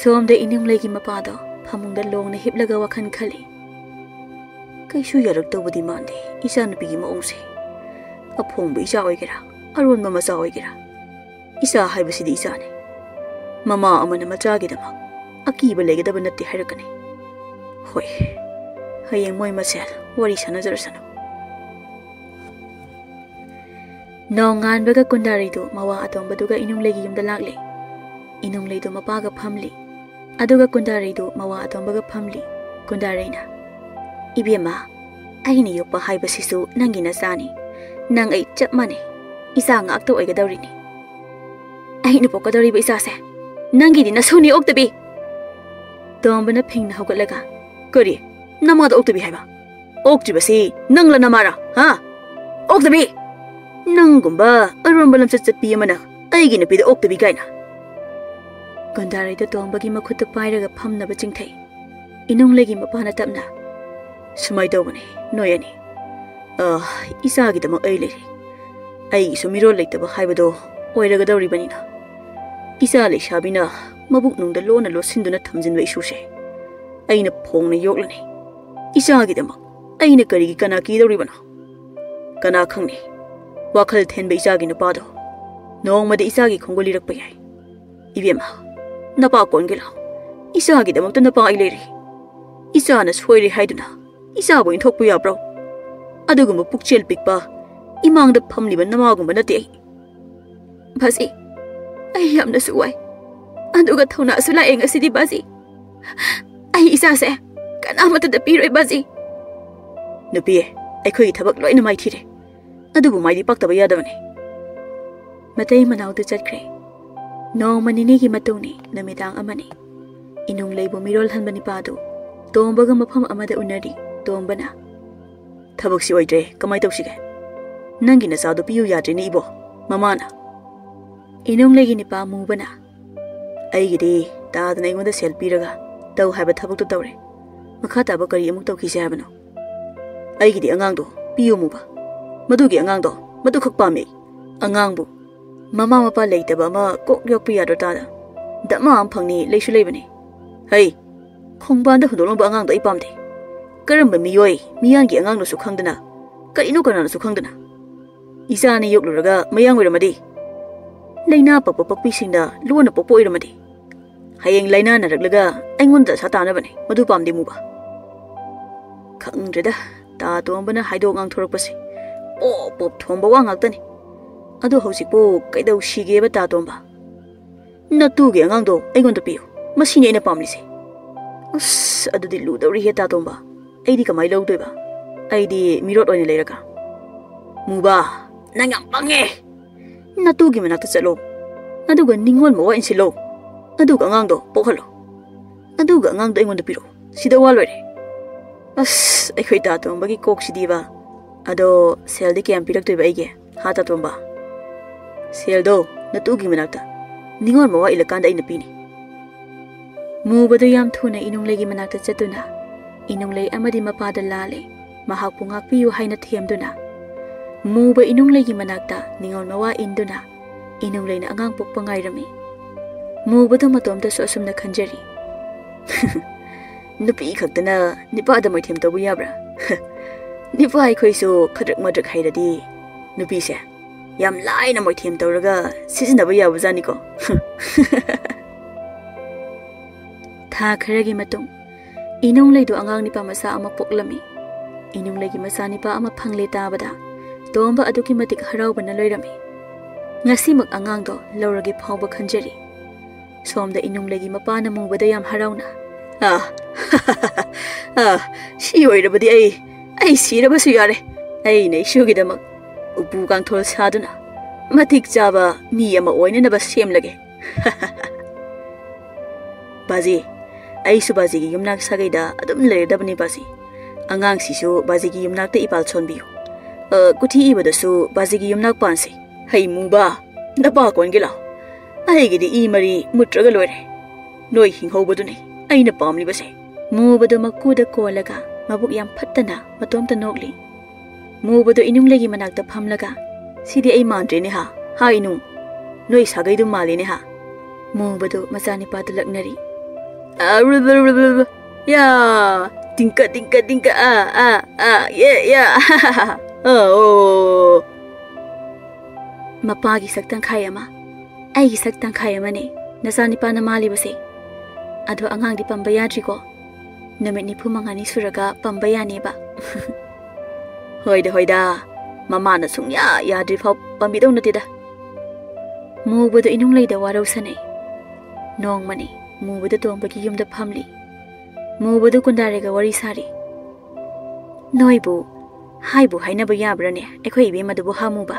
ꯁꯣꯝꯗ ꯏꯅꯤꯡꯂꯩꯒꯤ ꯃꯄꯥꯗꯣ ꯐꯃꯨꯡꯗ ꯂꯣꯡꯅ ꯍꯤꯞꯂꯒ ꯋꯥꯈꯜ ꯈꯜꯂꯤ꯫ "ꯀꯩꯁꯨ ꯌꯥꯔꯛꯇꯧꯕꯗꯤ ꯃꯥꯟꯗꯦ ꯏꯆꯥꯅꯨꯄꯤꯒꯤ ꯃꯑꯣꯡꯁꯦ꯫ ꯑꯐꯣꯡꯕ ꯏꯆꯥ ꯑꯣꯏꯒꯦꯔꯥ, ꯑꯔꯣꯟꯕ ꯃꯆꯥ ꯑꯣꯏꯒꯦꯔꯥ, ꯏꯆꯥ ꯍꯥꯏꯕꯁꯤꯗꯤ ꯏꯆꯥꯅꯤ꯫ ꯃꯃꯥ ꯑꯃꯅ ꯃꯆꯥꯒꯤꯗꯃꯛ ꯑꯀꯤꯕ ꯂꯩꯒꯗꯕ ꯅꯠꯇꯦ ꯍꯥꯏꯔꯛꯀꯅꯤ꯫ ꯍꯣꯏ, ꯍꯌꯦꯡ ꯃꯣꯏ ꯃꯁꯦꯜ ꯋꯥꯔꯤ ꯁꯥꯟꯅꯖꯔꯁꯅꯨ꯫" ꯅꯣꯡꯉꯥꯟꯕꯒ ꯀꯨꯟꯗꯥꯔꯩꯗꯨ ꯃꯋꯥ ꯑꯇꯣꯝꯕꯗꯨꯒ ꯏꯅꯨꯡꯂꯩꯒꯤ ꯌꯨꯝꯗ ꯂꯥꯛꯂꯦ꯫ ꯏꯅꯨꯡꯂꯩꯗꯨ ꯃꯄꯥꯒ ꯐꯝꯂꯤ꯫ ꯑꯗꯨꯒ ꯀꯨꯟꯗꯥꯔꯩꯗꯨ ꯃꯋꯥ ꯑꯇꯣꯝꯕꯒ ꯐꯝꯂꯤ꯫ ꯀꯨꯟꯗꯥꯔꯩꯅ, "ꯏꯕꯦꯝꯃ, ꯑꯩꯅ ꯌꯣꯛꯄ ꯍꯥꯏꯕꯁꯤꯁꯨ ꯅꯪꯒꯤ ꯅꯆꯥꯅꯤ꯫ ꯅꯪ ꯑꯩ ꯆꯞ ꯃꯥꯟꯅꯩ꯫ ꯏꯆꯥ ꯉꯥꯛꯇ ꯑꯣꯏꯒꯗꯧꯔꯤꯅꯤ꯫" "ꯑꯩꯅ ꯄꯣꯛꯀꯗꯧꯔꯤꯕ ꯏꯆꯥꯁꯦ ꯅꯪꯒꯤꯗꯤ ꯅꯁꯨꯅꯤ ꯑꯣꯛꯇꯕꯤ!" ꯇꯣꯝꯕꯅ ꯐꯤꯡꯅ ꯍꯧꯒꯠꯂꯒ, "ꯀꯔꯤ? ꯅꯃꯥꯗ ꯑꯣꯛꯇꯕꯤ ꯍꯥꯏꯕ? ꯑꯣꯛꯇ꯭ꯔꯤꯕꯁꯤ ꯅꯪꯂ ꯅꯃꯥꯔ? ꯍꯥ? ꯑꯣꯛꯇꯕꯤ! ꯅꯪꯒꯨꯝꯕ ꯑꯔꯣꯟꯕ ꯂꯝꯆꯠ ꯆꯠꯄꯤ ꯑꯃꯅ ꯑꯩꯒꯤ ꯅꯨꯄꯤꯗ ꯑꯣꯛꯇꯕꯤ ꯀꯥꯏꯅ꯫ ꯒꯟꯗꯥꯔꯩꯗ ꯇꯣꯝꯕꯒꯤ ꯃꯈꯨꯠꯇ ꯄꯥꯏꯔꯒ ꯐꯝꯅꯕ ꯆꯤꯡꯊꯩ꯫ ꯏꯅꯨꯡꯂꯩꯒꯤ ꯃꯄꯥꯅ ꯇꯞꯅ, "ꯁꯨꯃꯥꯏ ꯇꯧꯕꯅꯦ, ꯅꯣꯏ ꯑꯅꯤ꯫ ꯑ, ꯏꯆꯥꯒꯤꯗꯃꯛ ꯑꯩ ꯂꯩꯔꯤ꯫ ꯑꯩꯒꯤꯁꯨ ꯃꯤꯔꯣꯜ ꯂꯩꯇꯕ ꯍꯥꯏꯕꯗꯣ ꯑꯣꯏꯔꯒꯗꯧꯔꯤꯕꯅꯤꯅ, ꯏꯆꯥ ꯂꯩꯁꯥꯕꯤꯅ ꯃꯕꯨꯛꯅꯨꯡꯗ ꯂꯣꯟꯅ ꯂꯣꯠꯁꯤꯟꯗꯨꯅ ꯊꯝꯖꯤꯟꯕ ꯏꯁꯨꯁꯦ ꯑꯩꯅ ꯐꯣꯡꯅ ꯌꯣꯛꯂꯅꯤ꯫ ꯏꯆꯥꯒꯤꯗꯃꯛ ꯑꯩꯅ ꯀꯔꯤꯒꯤ ꯀꯅꯥ ꯀꯤꯗꯧꯔꯤꯕꯅꯣ? ꯀꯅꯥ ꯈꯪꯅꯤ, ꯋꯥꯈꯜ ꯊꯦꯟꯕ ꯏꯆꯥꯒꯤ ꯅꯨꯄꯥꯗꯣ ꯅꯣꯡꯃꯗꯤ ꯏꯆꯥꯒꯤ ꯈꯣꯡꯒꯨꯜ ꯂꯤꯔꯛꯄ ꯌꯥꯏ꯫ ꯏꯕꯦꯝꯃ, ꯅꯄꯥ ꯀꯣꯟꯒꯦ ꯂꯥꯎ꯫ ꯏꯆꯥꯒꯤꯗꯃꯛꯇ ꯅꯄꯥ ꯑꯩ ꯂꯩꯔꯤ꯫ ꯏꯆꯥꯅ ꯁꯣꯏꯔꯦ ꯍꯥꯏꯗꯨꯅ ꯏꯆꯥꯕꯨ ꯏꯟꯊꯣꯛꯄ ꯌꯥꯕ꯭ꯔꯣ? ꯑꯗꯨꯒꯨꯝꯕ ꯄꯨꯛꯆꯦꯜ ꯄꯤꯛꯄ ꯏꯃꯥꯡꯗ ꯐꯝꯂꯤꯕ ꯅꯃꯥꯒꯨꯝꯕ ꯅꯠꯇꯦ ꯑꯩ꯫" "ꯕꯥꯖꯤ, ꯑꯩ ꯌꯥꯝꯅꯁꯨ ꯋꯥꯏ꯫ ꯑꯗꯨꯒ ꯊꯧꯅꯥꯁꯨ ꯂꯥꯛꯑꯦ ꯉꯁꯤꯗꯤ ꯕꯥꯖꯤ꯫ ꯑꯩ ꯏꯆꯥꯁꯦ ꯀꯅꯥꯃꯠꯇꯗ ꯄꯤꯔꯣꯏ ꯕꯥꯖꯤ꯫" "ꯅꯨꯄꯤ, ꯑꯩꯈꯣꯏꯒꯤ ꯊꯕꯛ ꯂꯣꯏꯅ ꯃꯥꯏꯊꯤꯔꯦ꯫ ꯑꯗꯨꯕꯨ ꯃꯥꯏꯗꯤ ꯄꯥꯛꯇꯕ ꯌꯥꯗꯕꯅꯤ꯫" ꯃꯇꯩ ꯃꯅꯥꯎꯗꯨ ꯆꯠꯈ꯭ꯔꯦ꯫ ꯅꯣꯡꯃ ꯅꯤꯅꯤꯒꯤ ꯃꯇꯨꯡꯅꯤ, ꯅꯨꯃꯤꯗꯥꯡ ꯑꯃꯅꯤ꯫ ꯏꯅꯨꯡ ꯂꯩꯕꯨ ꯃꯤꯔꯣꯜ ꯍꯟꯕ ꯅꯤꯄꯥꯗꯨ ꯇꯣꯝꯕꯒ ꯃꯐꯝ ꯑꯃꯗ ꯎꯅꯔꯤ꯫ ꯇꯣꯝꯕꯅ, "ꯊꯕꯛꯁꯤ ꯑꯣꯏꯗ꯭ꯔꯦ, ꯀꯃꯥꯏ ꯇꯧꯁꯤꯒꯦ? ꯅꯪꯒꯤ ꯅꯆꯥꯗꯨ ꯄꯤꯌꯨ ꯌꯥꯗ꯭ꯔꯦꯅꯦ ꯏꯕꯣ, ꯃꯃꯥꯅ꯫" ꯏꯅꯨꯡ ꯂꯩꯒꯤ ꯅꯤꯄꯥ ꯃꯨꯕꯅ, "ꯑꯩꯒꯤꯗꯤ ꯇꯥꯗꯅ ꯑꯩꯉꯣꯟꯗ ꯁꯦꯜ ꯄꯤꯔꯒ ꯇꯧ ꯍꯥꯏꯕ ꯊꯕꯛꯇꯨ ꯇꯧꯔꯦ꯫ ꯃꯈꯥ ꯇꯥꯕ ꯀꯔꯤ ꯑꯃꯨꯛ ꯇꯧꯈꯤꯁꯦ ꯍꯥꯏꯕꯅꯣ?" "ꯑꯩꯒꯤꯗꯤ ꯑꯉꯥꯡꯗꯣ ꯄꯤꯌꯨ ꯃꯨꯕ꯫ ꯃꯗꯨꯒꯤ ꯑꯉꯥꯡꯗꯣ ꯃꯗꯨꯈꯛ ꯄꯥꯝꯃꯦ꯫ ꯑꯉꯥꯡꯕꯨ ꯃꯃꯥ ꯃꯄꯥ ꯂꯩꯇꯕ ꯑꯃ ꯀꯣꯛ ꯌꯣꯛꯄ ꯌꯥꯗ꯭ꯔꯣ ꯇꯥꯗ? ꯗꯃꯥ ꯑꯃ ꯐꯪꯅꯤ, ꯂꯩꯁꯨ ꯂꯩꯕꯅꯤ꯫" "ꯍꯩ, ꯈꯣꯡꯕꯥꯟꯗ ꯍꯨꯟꯗꯣꯛꯂꯝꯕ ꯑꯉꯥꯡꯗꯣ ꯑꯩ ꯄꯥꯝꯗꯦ꯫ ꯀꯔꯝꯕ ꯃꯤꯑꯣꯏ ꯃꯤꯌꯥꯟꯒꯤ ꯑꯉꯥꯡꯅꯣꯁꯨ ꯈꯪꯗꯅ, ꯀꯔꯤꯅꯣ ꯀꯅꯥꯅꯣꯁꯨ ꯈꯪꯗꯅ꯫ ꯏꯆꯥꯅꯤ ꯌꯣꯛꯂꯨꯔꯒ ꯃꯌꯥꯡ ꯑꯣꯏꯔꯝꯃꯗꯤ? ꯂꯥꯏꯅꯥ ꯄꯛꯄ ꯄꯛꯄꯤꯁꯤꯡꯅ ꯂꯣꯟꯅ ꯄꯣꯛꯄ ꯑꯣꯏꯔꯝꯃꯗꯤ? ꯍꯌꯦꯡ ꯂꯥꯏꯅꯥ ꯅꯥꯔꯛꯂꯒ ꯑꯩꯉꯣꯟꯗ ꯗꯁꯥ ꯇꯥꯅꯕꯅꯤ, ꯃꯗꯨ ꯄꯥꯝꯗꯦ ꯃꯨꯕ꯫" ꯈꯪꯗ꯭ꯔꯦꯗ, ꯇꯥ ꯇꯣꯝꯕꯅ ꯍꯥꯏꯗꯣꯛ ꯉꯥꯡꯊꯣꯔꯛꯄꯁꯦ ꯄꯣꯞ ꯄꯣꯞ ꯊꯣꯝꯕ ꯋꯥ ꯉꯥꯛꯇꯅꯤ꯫ ꯑꯗꯣ ꯍꯧꯖꯤꯛꯄꯨ ꯀꯩꯗꯧꯁꯤꯒꯦꯕ ꯇꯥ ꯇꯣꯝꯕ? "ꯅꯇꯨꯒꯤ ꯑꯉꯥꯡꯗꯣ ꯑꯩꯉꯣꯟꯗ ꯄꯤꯌꯨ, ꯃꯁꯤꯅꯤ ꯑꯩꯅ ꯄꯥꯝꯂꯤꯁꯦ꯫" "ꯑꯁ, ꯑꯗꯨꯗꯤ ꯂꯨꯗꯧꯔꯤꯍꯦ ꯇꯥ ꯇꯣꯝꯕ, ꯑꯩꯗꯤ ꯀꯃꯥꯏ ꯂꯧꯗꯣꯏꯕ? ꯑꯩꯗꯤ ꯃꯤꯔꯣꯠ ꯑꯣꯏꯅ ꯂꯩꯔꯒ?" "ꯃꯨꯕ, ꯅꯪ ꯌꯥꯝ ꯄꯪꯉꯦ꯫ ꯅꯇꯨꯒꯤ ꯃꯅꯥꯛꯇ ꯆꯠꯂꯣ, ꯑꯗꯨꯒ ꯅꯤꯡꯉꯣꯜ ꯃꯋꯥ ꯏꯟꯁꯤꯜꯂꯣ, ꯑꯗꯨꯒ ꯑꯉꯥꯡꯗꯣ ꯄꯣꯛꯍꯜꯂꯣ, ꯑꯗꯨꯒ ꯑꯉꯥꯡꯗꯣ ꯑꯩꯉꯣꯟꯗ ꯄꯤꯔꯛꯑꯣ, ꯁꯤꯗ ꯋꯥ ꯂꯣꯏꯔꯦ꯫" ꯑꯁ, ꯑꯩꯈꯣꯏ ꯇꯥꯇꯣꯝꯕꯒꯤ ꯀꯣꯛꯁꯤꯗꯤꯕ꯫ ꯑꯗꯣ ꯁꯦꯜꯗꯤ ꯀꯌꯥꯝ ꯄꯤꯔꯛꯇꯣꯏꯕ ꯑꯩꯒꯤ? ꯍꯥ, ꯇꯥꯇꯣꯝꯕ? ꯁꯦꯜꯗꯣ ꯅꯇꯨꯒꯤ ꯃꯅꯥꯛꯇ ꯅꯤꯉꯣꯜ ꯃꯋꯥ ꯏꯜꯂꯀꯥꯟꯗ ꯑꯩꯅ ꯄꯤꯅꯤ꯫ ꯃꯨꯕꯗꯨ ꯌꯥꯝ ꯊꯨꯅ ꯏꯅꯨꯡꯂꯩꯒꯤ ꯃꯅꯥꯛꯇ ꯆꯠꯇꯨꯅ ꯏꯅꯨꯡꯂꯩ ꯑꯃꯗꯤ ꯃꯄꯥꯗ ꯂꯥꯜꯂꯦ, ꯃꯍꯥꯛꯄꯨ ꯉꯥꯛꯄꯤꯌꯨ ꯍꯥꯏꯅ ꯊꯦꯝꯗꯨꯅ ꯃꯨꯕ ꯏꯅꯨꯡꯂꯩꯒꯤ ꯃꯅꯥꯛꯇ ꯅꯤꯉꯣꯜ ꯃꯋꯥ ꯏꯟꯗꯨꯅ ꯏꯅꯨꯡꯂꯩꯅ ꯑꯉꯥꯡ ꯄꯣꯛꯄ ꯉꯥꯏꯔꯝꯃꯤ꯫ ꯃꯨꯕꯗꯨ ꯃꯇꯣꯝꯇꯁꯨ ꯑꯁꯨꯝꯅ ꯈꯟꯖꯔꯤ, "ꯅꯨꯄꯤ ꯈꯛꯇꯅ ꯅꯤꯄꯥꯗ ꯃꯣꯏꯊꯦꯝ ꯇꯧꯕ ꯌꯥꯕ꯭ꯔꯥ? ꯅꯤꯄꯥ ꯑꯩꯈꯣꯏꯁꯨ ꯈꯗ꯭ꯔꯛ ꯃꯗ꯭ꯔꯛ ꯍꯩꯔꯗꯤ ꯅꯨꯄꯤꯁꯦ ꯌꯥꯝ ꯂꯥꯏꯅ ꯃꯣꯏꯊꯦꯝ ꯇꯧꯔꯒ ꯁꯤꯖꯤꯟꯅꯕ ꯌꯥꯕꯖꯥꯠꯅꯤꯀꯣ꯫" ꯊꯥ ꯈꯔꯒꯤ ꯃꯇꯨꯡ ꯏꯅꯨꯡꯂꯩꯗꯨ ꯑꯉꯥꯡ ꯅꯤꯄꯥ ꯃꯆꯥ ꯑꯃ ꯄꯣꯛꯂꯝꯃꯤ꯫ ꯏꯅꯨꯡꯂꯩꯒꯤ ꯃꯆꯥꯅꯤꯄꯥ ꯑꯃ ꯐꯪꯂꯦ ꯇꯥꯕꯗ ꯇꯣꯝꯕ ꯑꯗꯨꯛꯀꯤ ꯃꯇꯤꯛ ꯍꯔꯥꯎꯕꯅ ꯂꯣꯏꯔꯝꯃꯤ꯫ ꯉꯁꯤꯃꯛ ꯑꯉꯥꯡꯗꯣ ꯂꯧꯔꯒꯦ ꯐꯥꯎꯕ ꯈꯟꯖꯔꯤ꯫ ꯁꯣꯝꯗ ꯏꯅꯨꯡꯂꯩꯒꯤ ꯃꯄꯥꯅ ꯃꯨꯕꯗ ꯌꯥꯝ ꯍꯔꯥꯎꯅ, "ꯑꯥ, ꯑꯥ, ꯁꯤ ꯑꯣꯏꯔꯕꯗꯤ ꯑꯩ, ꯑꯩ ꯁꯤꯔꯕꯁꯨ ꯌꯥꯔꯦ꯫ ꯑꯩꯅ ꯏꯁꯨꯒꯤꯗꯃꯛ ꯎꯄꯨ ꯀꯥꯡꯊꯣꯜ ꯁꯥꯗꯨꯅ ꯃꯇꯤꯛ ꯆꯥꯕ ꯃꯤ ꯑꯃ ꯑꯣꯏꯅꯅꯕ ꯁꯦꯝꯂꯒꯦ꯫" "ꯕꯥꯖꯤ, ꯑꯩꯁꯨ ꯕꯥꯖꯤꯒꯤ ꯌꯨꯝꯅꯥꯛ ꯁꯥꯒꯩꯗ ꯑꯗꯨꯝ ꯂꯩꯔꯗꯕꯅꯤ ꯕꯥꯖꯤ꯫ ꯑꯉꯥꯡꯁꯤꯁꯨ ꯕꯥꯖꯤꯒꯤ ꯌꯨꯝꯅꯥꯛꯇ ꯏꯄꯥꯜ ꯁꯣꯟꯕꯤꯌꯨ꯫ ꯑ, ꯀꯨꯊꯤ ꯏꯕꯗꯁꯨ ꯕꯥꯖꯤꯒꯤ ꯌꯨꯝꯅꯥꯛ ꯄꯥꯟꯁꯤ꯫ ꯍꯩ ꯃꯨꯕ, ꯅꯄꯥ ꯀꯣꯟꯒꯦ ꯂꯥꯎ꯫ ꯑꯩꯒꯤꯗꯤ ꯏ ꯃꯔꯤ ꯃꯨꯠꯇ꯭ꯔꯒ ꯂꯣꯏꯔꯦ꯫ ꯅꯣꯏ ꯍꯤꯡꯍꯧꯕꯗꯨꯅꯤ ꯑꯩꯅ ꯄꯥꯝꯂꯤꯕꯁꯦ꯫" ꯃꯨꯕꯗꯨ ꯃꯀꯨꯗ ꯀꯣꯜꯂꯒ ꯃꯕꯨꯛ ꯌꯥꯝ ꯐꯠꯇꯅ ꯃꯇꯣꯝꯇ ꯅꯣꯛꯂꯤ꯫ ꯃꯨꯕꯗꯨ ꯏꯅꯨꯡꯂꯩꯒꯤ ꯃꯅꯥꯛꯇ ꯐꯝꯂꯒ, "ꯁꯤꯗꯤ ꯑꯩ ꯃꯥꯟꯗ꯭ꯔꯦꯅꯦ ꯍꯥ? ꯍꯥ ꯏꯅꯨꯡ? ꯅꯣꯏ ꯁꯥꯒꯩꯗꯨ ꯃꯥꯜꯂꯤꯅꯦ ꯍꯥ?" ꯃꯨꯕꯗꯨ ꯃꯆꯥꯅꯤꯄꯥꯗꯨ ꯂꯛꯅꯔꯤ꯫ "ꯑ, ꯔꯨ, ꯔꯨ, ꯔꯨ, ꯔꯨ, ꯔꯨ꯫ ꯌꯥ! ꯇꯤꯡꯀ, ꯇꯤꯡꯀ, ꯇꯤꯡꯀ, ꯑ, ꯑ, ꯑ, ꯌꯦ, ꯌꯥ, ꯑ, ꯑꯣ꯫" ꯃꯄꯥꯒꯤ ꯁꯛ ꯇꯪꯈꯥꯏ ꯑꯃ, ꯑꯩꯒꯤ ꯁꯛ ꯇꯪꯈꯥꯏ ꯑꯃꯅꯦ ꯅꯆꯥꯅꯤꯄꯥꯅ ꯃꯥꯜꯂꯤꯕꯁꯦ꯫ ꯑꯗꯣ ꯑꯉꯥꯡꯗꯤ ꯄꯝꯕ ꯌꯥꯗ꯭ꯔꯤꯀꯣ꯫ ꯅꯨꯃꯤꯠ ꯅꯤꯐꯨ ꯃꯉꯥꯅꯤ ꯁꯨꯔꯒ ꯄꯝꯕ ꯌꯥꯅꯦꯕ꯫ "ꯍꯣꯏꯗ, ꯍꯣꯏꯗ, ꯃꯃꯥꯅ ꯁꯨꯡꯌꯥ ꯌꯥꯗ꯭ꯔꯤꯐꯥꯎ ꯄꯝꯕꯤꯗꯧ ꯅꯠꯇꯦꯗ꯫" ꯃꯨꯕꯗꯨ ꯏꯅꯨꯡꯂꯩꯗ ꯋꯥꯔꯧ ꯁꯥꯅꯩ꯫ ꯅꯣꯡꯃꯅꯤ ꯃꯨꯕꯗꯨ ꯇꯣꯝꯕꯒꯤ ꯌꯨꯝꯗ ꯐꯝꯂꯤ꯫ ꯃꯨꯕꯗꯨ ꯀꯨꯟꯗꯥꯔꯤꯒ ꯋꯥꯔꯤ ꯁꯥꯔꯤ꯫ "ꯅꯣꯏꯕꯨ ꯍꯥꯏꯕꯨ ꯍꯥꯏꯅꯕ ꯌꯥꯕ꯭ꯔꯥꯅꯦ, ꯑꯩꯈꯣꯏ ꯏꯕꯦꯝꯃꯗꯨꯕꯨ ꯍꯥ ꯃꯨꯕ?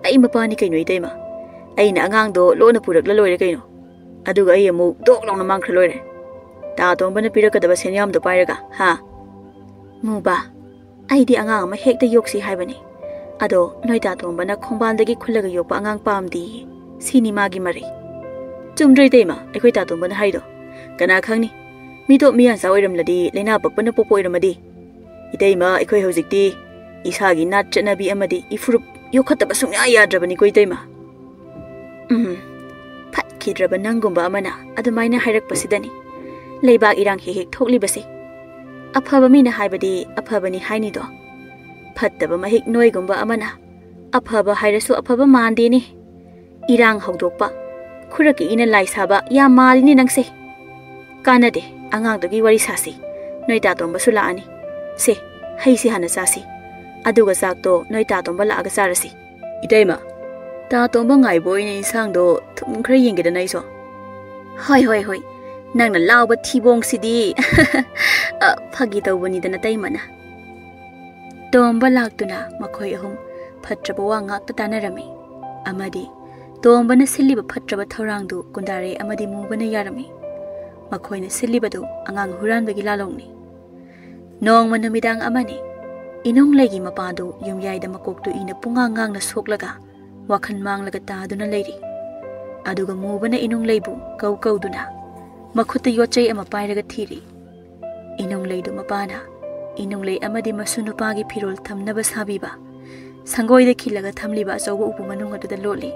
ꯑꯩ ꯃꯄꯥꯅꯤ ꯀꯩꯅꯣ ꯏꯇꯩꯃ꯫ ꯑꯩꯅ ꯑꯉꯥꯡꯗꯣ ꯂꯣꯟꯅ ꯄꯨꯔꯛꯂ ꯂꯣꯏꯔꯦ ꯀꯩꯅꯣ꯫ ꯑꯗꯨꯒ ꯑꯩ ꯑꯃꯨꯛ ꯗꯣꯛ ꯂꯥꯎꯅ ꯃꯥꯡꯈ꯭ꯔ ꯂꯣꯏꯔꯦ꯫ ꯇꯥ ꯇꯣꯝꯕꯅ ꯄꯤꯔꯛꯀꯗꯕ ꯁꯦꯟꯌꯥꯝꯗꯣ ꯄꯥꯏꯔꯒ, ꯍꯥ?" "ꯃꯨꯕ, ꯑꯩꯗꯤ ꯑꯉꯥꯡ ꯑꯃ ꯍꯦꯛꯇ ꯌꯣꯛꯁꯤ ꯍꯥꯏꯕꯅꯤ꯫ ꯑꯗꯣ ꯅꯣꯏ ꯇꯥꯇꯣꯝꯕꯅ ꯈꯣꯡꯕꯥꯟꯗꯒꯤ ꯈꯨꯜꯂꯒ ꯌꯣꯛꯄ ꯑꯉꯥꯡ ꯄꯥꯝꯗꯦꯌꯦ꯫ ꯁꯤꯅꯤ ꯃꯥꯒꯤ ꯃꯔꯩ꯫" "ꯆꯨꯝꯗ꯭ꯔꯣ ꯏꯇꯩꯃ? ꯑꯩꯈꯣꯏ ꯇꯥꯇꯣꯝꯕꯅ ꯍꯥꯏꯗꯣ꯫ ꯀꯅꯥ ꯈꯪꯅꯤ? ꯃꯤꯇꯣꯞ ꯃꯤꯌꯥꯟꯆꯥ ꯑꯣꯏꯔꯝꯂꯗꯤ, ꯂꯥꯏꯅꯥ ꯄꯛꯄꯅ ꯄꯣꯛꯄ ꯑꯣꯏꯔꯝꯃꯗꯤ꯫ ꯏꯇꯩꯃ, ꯑꯩꯈꯣꯏ ꯍꯧꯖꯤꯛꯇꯤ ꯏꯁꯥꯒꯤ ꯅꯥꯠ ꯆꯠꯅꯕꯤ ꯑꯃꯗꯤ ꯏꯐꯨꯔꯨꯞ ꯌꯣꯛꯈꯠꯇꯕ ꯁꯨꯡꯌꯥ ꯌꯥꯗ꯭ꯔꯕꯅꯤꯀꯣ ꯏꯇꯩꯃ꯫" ꯎꯝ, ꯐꯠꯈꯤꯗ꯭ꯔꯕ ꯅꯪꯒꯨꯝꯕ ꯑꯃꯅ ꯑꯗꯨꯃꯥꯏꯅ ꯍꯥꯏꯔꯛꯄꯁꯤꯗꯅꯤ ꯂꯩꯕꯥꯛ ꯏꯔꯥꯡ ꯍꯦꯛ ꯍꯦꯛ ꯊꯣꯛꯂꯤꯕꯁꯦ꯫ ꯑꯐꯕ ꯃꯤꯅ ꯍꯥꯏꯕꯗꯤ ꯑꯐꯕꯅꯤ ꯍꯥꯏꯅꯤꯗꯣ꯫ ꯐꯠꯇꯕ ꯃꯍꯤꯛ ꯅꯣꯏꯒꯨꯝꯕ ꯑꯃꯅ ꯑꯐꯕ ꯍꯥꯏꯔꯁꯨ ꯑꯐꯕ ꯃꯥꯟꯗꯦꯅꯦ꯫ ꯏꯔꯥꯡ ꯍꯧꯗꯣꯛꯄ, ꯈꯨꯔꯛꯀꯤ ꯏꯅ ꯂꯥꯏ ꯁꯥꯕ ꯌꯥꯝ ꯃꯥꯜꯂꯤꯅꯦ ꯅꯪꯁꯦ꯫ ꯀꯥꯟꯅꯗꯦ, ꯑꯉꯥꯡꯗꯨꯒꯤ ꯋꯥꯔꯤ ꯁꯥꯁꯤ꯫ ꯅꯣꯏ ꯇꯥꯇꯣꯝꯕꯁꯨ ꯂꯥꯛꯑꯅꯤ꯫ ꯁꯦ, ꯍꯩꯁꯤ ꯍꯥꯟꯅ ꯆꯥꯁꯤ꯫ ꯑꯗꯨꯒ ꯆꯥꯛꯇꯣ ꯅꯣꯏ ꯇꯥꯇꯣꯝꯕ ꯂꯥꯛꯑꯒ ꯆꯥꯔꯁꯤ꯫ ꯏꯇꯩꯃ, ꯇꯥꯇꯣꯝꯕ ꯉꯥꯏꯕ ꯑꯣꯏꯅ ꯏꯟꯁꯥꯡꯗꯣ ꯊꯨꯝ ꯈꯔ ꯌꯦꯡꯒꯦꯗꯅ ꯑꯩꯁꯨ꯫ ꯍꯣꯏ, ꯍꯣꯏ, ꯍꯣꯏ꯫ ꯅꯪꯅ ꯂꯥꯎꯕ ꯊꯤꯕꯣꯡꯁꯤꯗꯤ꯫ ꯑ, ꯐꯥꯒꯤ ꯇꯧꯕꯅꯤꯗꯅ ꯇꯩꯃꯅ꯫ ꯇꯣꯝꯕ ꯂꯥꯛꯇꯨꯅ ꯃꯈꯣꯏ ꯑꯍꯨꯝ ꯐꯠꯇ꯭ꯔꯕ ꯋꯥ ꯉꯥꯛꯇ ꯇꯥꯅꯔꯝꯃꯤ꯫ ꯑꯃꯗꯤ ꯇꯣꯝꯕꯅ ꯁꯤꯜꯂꯤꯕ ꯐꯠꯇ꯭ꯔꯕ ꯊꯧꯔꯥꯡꯗꯨ ꯀꯨꯟꯗꯥꯔꯩ ꯑꯃꯗꯤ ꯃꯨꯕꯅ ꯌꯥꯔꯝꯃꯤ꯫ ꯃꯈꯣꯏꯅ ꯁꯤꯜꯂꯤꯕꯗꯨ ꯑꯉꯥꯡ ꯍꯨꯔꯥꯟꯕꯒꯤ ꯂꯥꯂꯣꯡꯅꯤ꯫ ꯅꯣꯡꯃ ꯅꯨꯃꯤꯗꯥꯡ ꯑꯃꯅꯤ꯫ ꯏꯅꯨꯡꯂꯩꯒꯤ ꯃꯄꯥꯗꯨ ꯌꯨꯝꯌꯥꯏꯗ ꯃꯀꯣꯛꯇꯨ ꯏꯅ ꯄꯨꯡꯉꯥꯡ ꯉꯥꯡꯅ ꯁꯣꯛꯂꯒ ꯋꯥꯈꯜ ꯃꯥꯡꯂꯒ ꯇꯥꯗꯨꯅ ꯂꯩꯔꯤ꯫ ꯑꯗꯨꯒ ꯃꯨꯕꯅ ꯏꯅꯨꯡꯂꯩꯕꯨ ꯀꯧ ꯀꯧꯗꯨꯅ ꯃꯈꯨꯠꯇ ꯌꯣꯠꯆꯩ ꯑꯃ ꯄꯥꯏꯔꯒ ꯊꯤꯔꯤ꯫ ꯏꯅꯨꯡꯂꯩꯗꯨ ꯃꯄꯥꯅ ꯏꯅꯨꯡꯂꯩ ꯑꯃꯗꯤ ꯃꯁꯨ ꯅꯨꯄꯥꯒꯤ ꯐꯤꯔꯣꯜ ꯊꯝꯅꯕ ꯁꯥꯕꯤꯕ ꯁꯪꯒꯣꯏꯗ ꯈꯤꯜꯂꯒ ꯊꯝꯂꯤꯕ ꯑꯆꯧꯕ ꯎꯄꯨ ꯃꯅꯨꯡ ꯑꯗꯨꯗ ꯂꯣꯠꯂꯤ꯫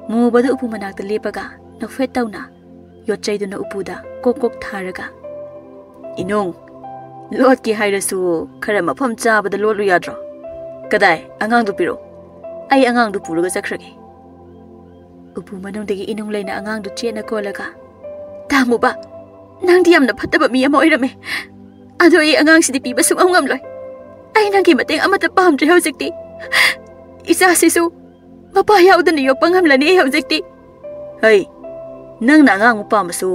ꯃꯨꯕꯗꯨ ꯎꯄꯨ ꯃꯅꯥꯛꯇ ꯂꯦꯞꯄꯒ ꯅꯣꯛꯐꯦꯠ ꯇꯧꯅ ꯌꯣꯠꯆꯩꯗꯨꯅ ꯎꯄꯨꯗ ꯀꯣꯛ ꯀꯣꯛ ꯊꯥꯔꯒ, "ꯏꯅꯨꯡ, ꯂꯣꯠꯀꯦ ꯍꯥꯏꯔꯁꯨ ꯈꯔ ꯃꯐꯝ ꯆꯥꯕꯗ ꯂꯣꯠꯂꯨ ꯌꯥꯗ꯭ꯔꯣ? ꯀꯗꯥꯏ, ꯑꯉꯥꯡꯗꯨ ꯄꯤꯔꯛꯎ꯫ ꯑꯩ ꯑꯉꯥꯡꯗꯨ ꯄꯨꯔꯒ ꯆꯠꯈ꯭ꯔꯒꯦ꯫" ꯎꯄꯨ ꯃꯅꯨꯡꯗꯒꯤ ꯏꯅꯨꯡꯂꯩꯅ ꯑꯉꯥꯡꯗꯨ ꯆꯦꯠꯅ ꯀꯣꯜꯂꯒ, "ꯇꯥꯃꯨꯕ, ꯅꯪꯗꯤ ꯌꯥꯝꯅ ꯐꯠꯇꯕ ꯃꯤ ꯑꯃ ꯑꯣꯏꯔꯝꯃꯦ꯫ ꯑꯗꯣ ꯑꯩ ꯑꯉꯥꯡꯁꯤꯗꯤ ꯄꯤꯕ ꯁꯨꯡꯉꯝ ꯉꯝꯂꯣꯏ꯫ ꯑꯩ ꯅꯪꯒꯤ ꯃꯇꯦꯡ ꯑꯃꯠꯇ ꯄꯥꯝꯗ꯭ꯔꯦ ꯍꯧꯖꯤꯛꯇꯤ꯫ ꯏꯆꯥꯁꯤꯁꯨ ꯃꯄꯥ ꯌꯥꯎꯗꯅ ꯌꯣꯛꯄ ꯉꯝꯂꯅꯤ ꯑꯩ ꯍꯧꯖꯤꯛꯇꯤ꯫" "ꯍꯩ, ꯅꯪꯅ ꯑꯉꯥꯡ ꯑꯃ ꯄꯥꯝꯃꯁꯨ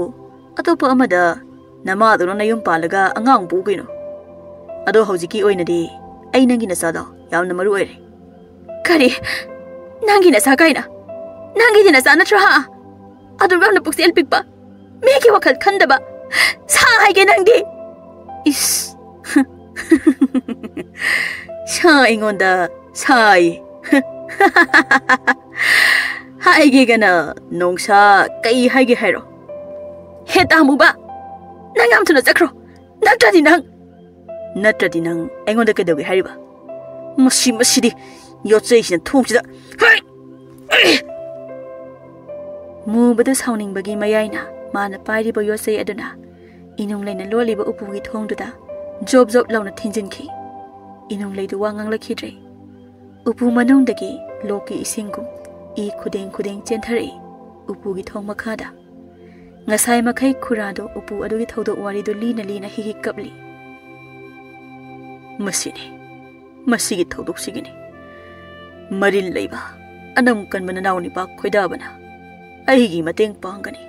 ꯑꯇꯣꯞꯄ ꯑꯃꯗ ꯅꯃꯥꯗꯧꯅ ꯅꯌꯨꯝ ꯄꯥꯜꯂꯒ ꯑꯉꯥꯡ ꯄꯣꯛꯎ ꯀꯩꯅꯣ꯫ ꯑꯗꯣ ꯍꯧꯖꯤꯛꯀꯤ ꯑꯣꯏꯅꯗꯤ ꯑꯩ ꯅꯪꯒꯤ ꯅꯆꯥꯗꯣ ꯌꯥꯝꯅ ꯃꯔꯨ ꯑꯣꯏꯔꯦ꯫" "ꯀꯔꯤ? ꯅꯪꯒꯤ ꯅꯆꯥ ꯀꯥꯏꯅ? ꯅꯪꯒꯤꯗꯤ ꯅꯆꯥ ꯅꯠꯇ꯭ꯔꯣ, ꯍꯥ? ꯑꯗꯨ ꯌꯥꯝꯅ ꯄꯨꯛꯆꯦꯜ ꯄꯤꯛꯄ, ꯃꯤꯒꯤ ꯋꯥꯈꯜ ꯈꯟꯗꯕ ꯁꯥ ꯍꯥꯏꯒꯦ ꯅꯪꯗꯤ?" "ꯏꯁ, ꯁꯥ ꯑꯩꯉꯣꯟꯗ ꯁꯥꯏ꯫ ꯍꯥꯏꯒꯦꯒꯅ ꯅꯣꯡꯁꯥ ꯀꯩ ꯍꯥꯏꯒꯦ ꯍꯥꯏꯔꯣ? ꯍꯦ ꯇꯥꯃꯨꯕ, ꯅꯪ ꯌꯥꯝ ꯊꯨꯅ ꯆꯠꯈ꯭ꯔꯣ, ꯅꯠꯇ꯭ꯔꯗꯤ ꯅꯪ, ꯅꯠꯇ꯭ꯔꯗꯤ ꯅꯪ ꯑꯩꯉꯣꯟꯗ ꯀꯩꯗꯧꯒꯦ ꯍꯥꯏꯔꯤꯕ? ꯃꯁꯤ, ꯃꯁꯤꯗꯤ ꯌꯣꯠꯆꯩꯁꯤꯅ ꯊꯣꯡꯁꯤꯗ꯫ ꯍꯩ! ꯃꯨꯕꯗꯨ ꯁꯥꯎꯅꯤꯡꯕꯒꯤ ꯃꯌꯥꯏꯅ ꯃꯥꯅ ꯄꯥꯏꯔꯤꯕ ꯌꯣꯠꯆꯩ ꯑꯗꯨꯅ ꯏꯅꯨꯡ ꯂꯩꯅ ꯂꯣꯜꯂꯤꯕ ꯎꯄꯨꯒꯤ ꯊꯣꯡꯗꯨꯗ ꯖꯣꯞ ꯖꯣꯞ ꯂꯥꯎꯅ ꯊꯤꯟꯖꯤꯟꯈꯤ꯫ ꯏꯅꯨꯡ ꯂꯩꯗꯨ ꯋꯥ ꯉꯥꯡꯂꯛꯈꯤꯗ꯭ꯔꯦ꯫ ꯎꯄꯨ ꯃꯅꯨꯡꯗꯒꯤ ꯂꯣꯛꯀꯤ ꯏꯁꯤꯡꯒꯨꯝ ꯏ ꯈꯨꯗꯦꯡ ꯈꯨꯗꯦꯡ ꯆꯦꯟꯊꯔꯛꯏ ꯎꯄꯨꯒꯤ ꯊꯣꯡ ꯃꯈꯥꯗ꯫ ꯉꯁꯥꯏ ꯃꯈꯩ ꯈꯨꯔꯥꯗꯣ ꯎꯄꯨ ꯑꯗꯨꯒꯤ ꯊꯧꯗꯣꯛ ꯋꯥꯔꯤꯗꯨ ꯂꯤꯅ ꯂꯤꯅ ꯍꯤꯛ ꯍꯤꯛ ꯀꯞꯂꯤ꯫ ꯃꯁꯤꯅꯤ, ꯃꯁꯤꯒꯤ ꯊꯧꯗꯣꯛꯁꯤꯒꯤꯅꯤ꯫ ꯃꯔꯤꯜ ꯂꯩꯕ, ꯑꯅꯝ ꯀꯟꯕ ꯅꯅꯥꯎ ꯅꯤꯄꯥ ꯈꯣꯏꯗꯥꯕꯅ ꯑꯩꯒꯤ ꯃꯇꯦꯡ ꯄꯥꯡꯒꯅꯤ,